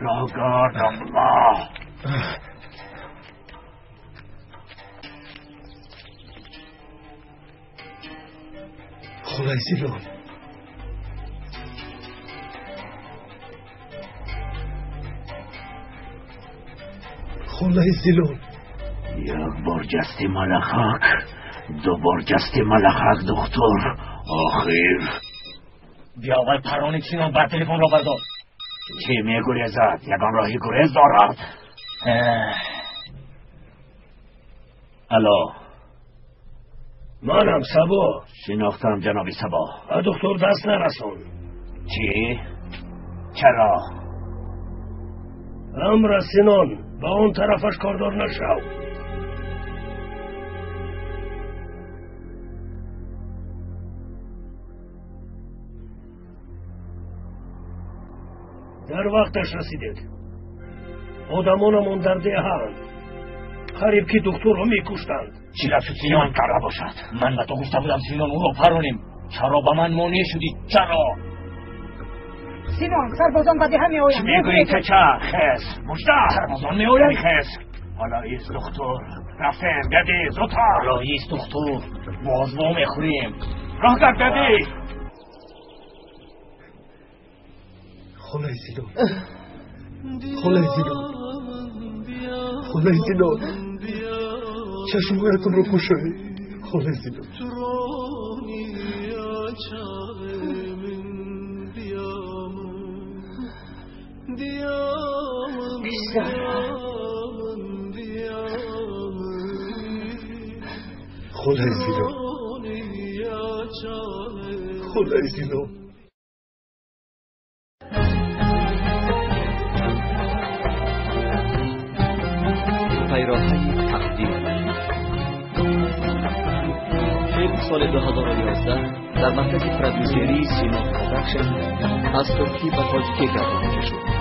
роҳгард, аллоҳ. Холаи Зилол. Холаи Зилол. Як бор ҷасти малахак, ду бор ҷасти малахак, духтур. Охир. Биё вай парони Синон, бар телефонро бардор. Чӣ мегурезад? Ягон роҳи гурез дорад? Алло. Манам Сабо. Шинохтам, ҷаноби Сабо. Ба духтур даст нарасон. Чӣ? Чаро? Амра Синон, ба он тарафаш кордор нашав. Дар вақташ расидед. Одамонамон дар деҳаанд. Қариб ки духтурро мекуштанд. Чӣ рафт Синон карда бошад? Ман ба ту гуфта будам, Синон, ӯро паронем. Чаро ба ман монеъ шудӣ? Чаро? Синон, сарбозон ба деҳа меоянд. Чӣ мегӯӣ, кача? Хес, Мужда, сарбозон меоянд. Хес. Ҳоло ист, духтур. Рафтем, бедӣ, зудтар. Ҳоло ист, духтур. Боз во мехӯрем. Роҳ гард, бедӣ. Холаи Зилол. Холаи Зилол. Холаи Зилол. Чашмҳоятонро кушоед. Холаи Зилол. Писарам. Холаи Зилол. Холаи Зилол. Пайроҳаи тақдир. Филм. Соли 2011 дар маркази продюсерии Сино Продакшн аз туркӣ ба тоҷикӣ гардонида шуд.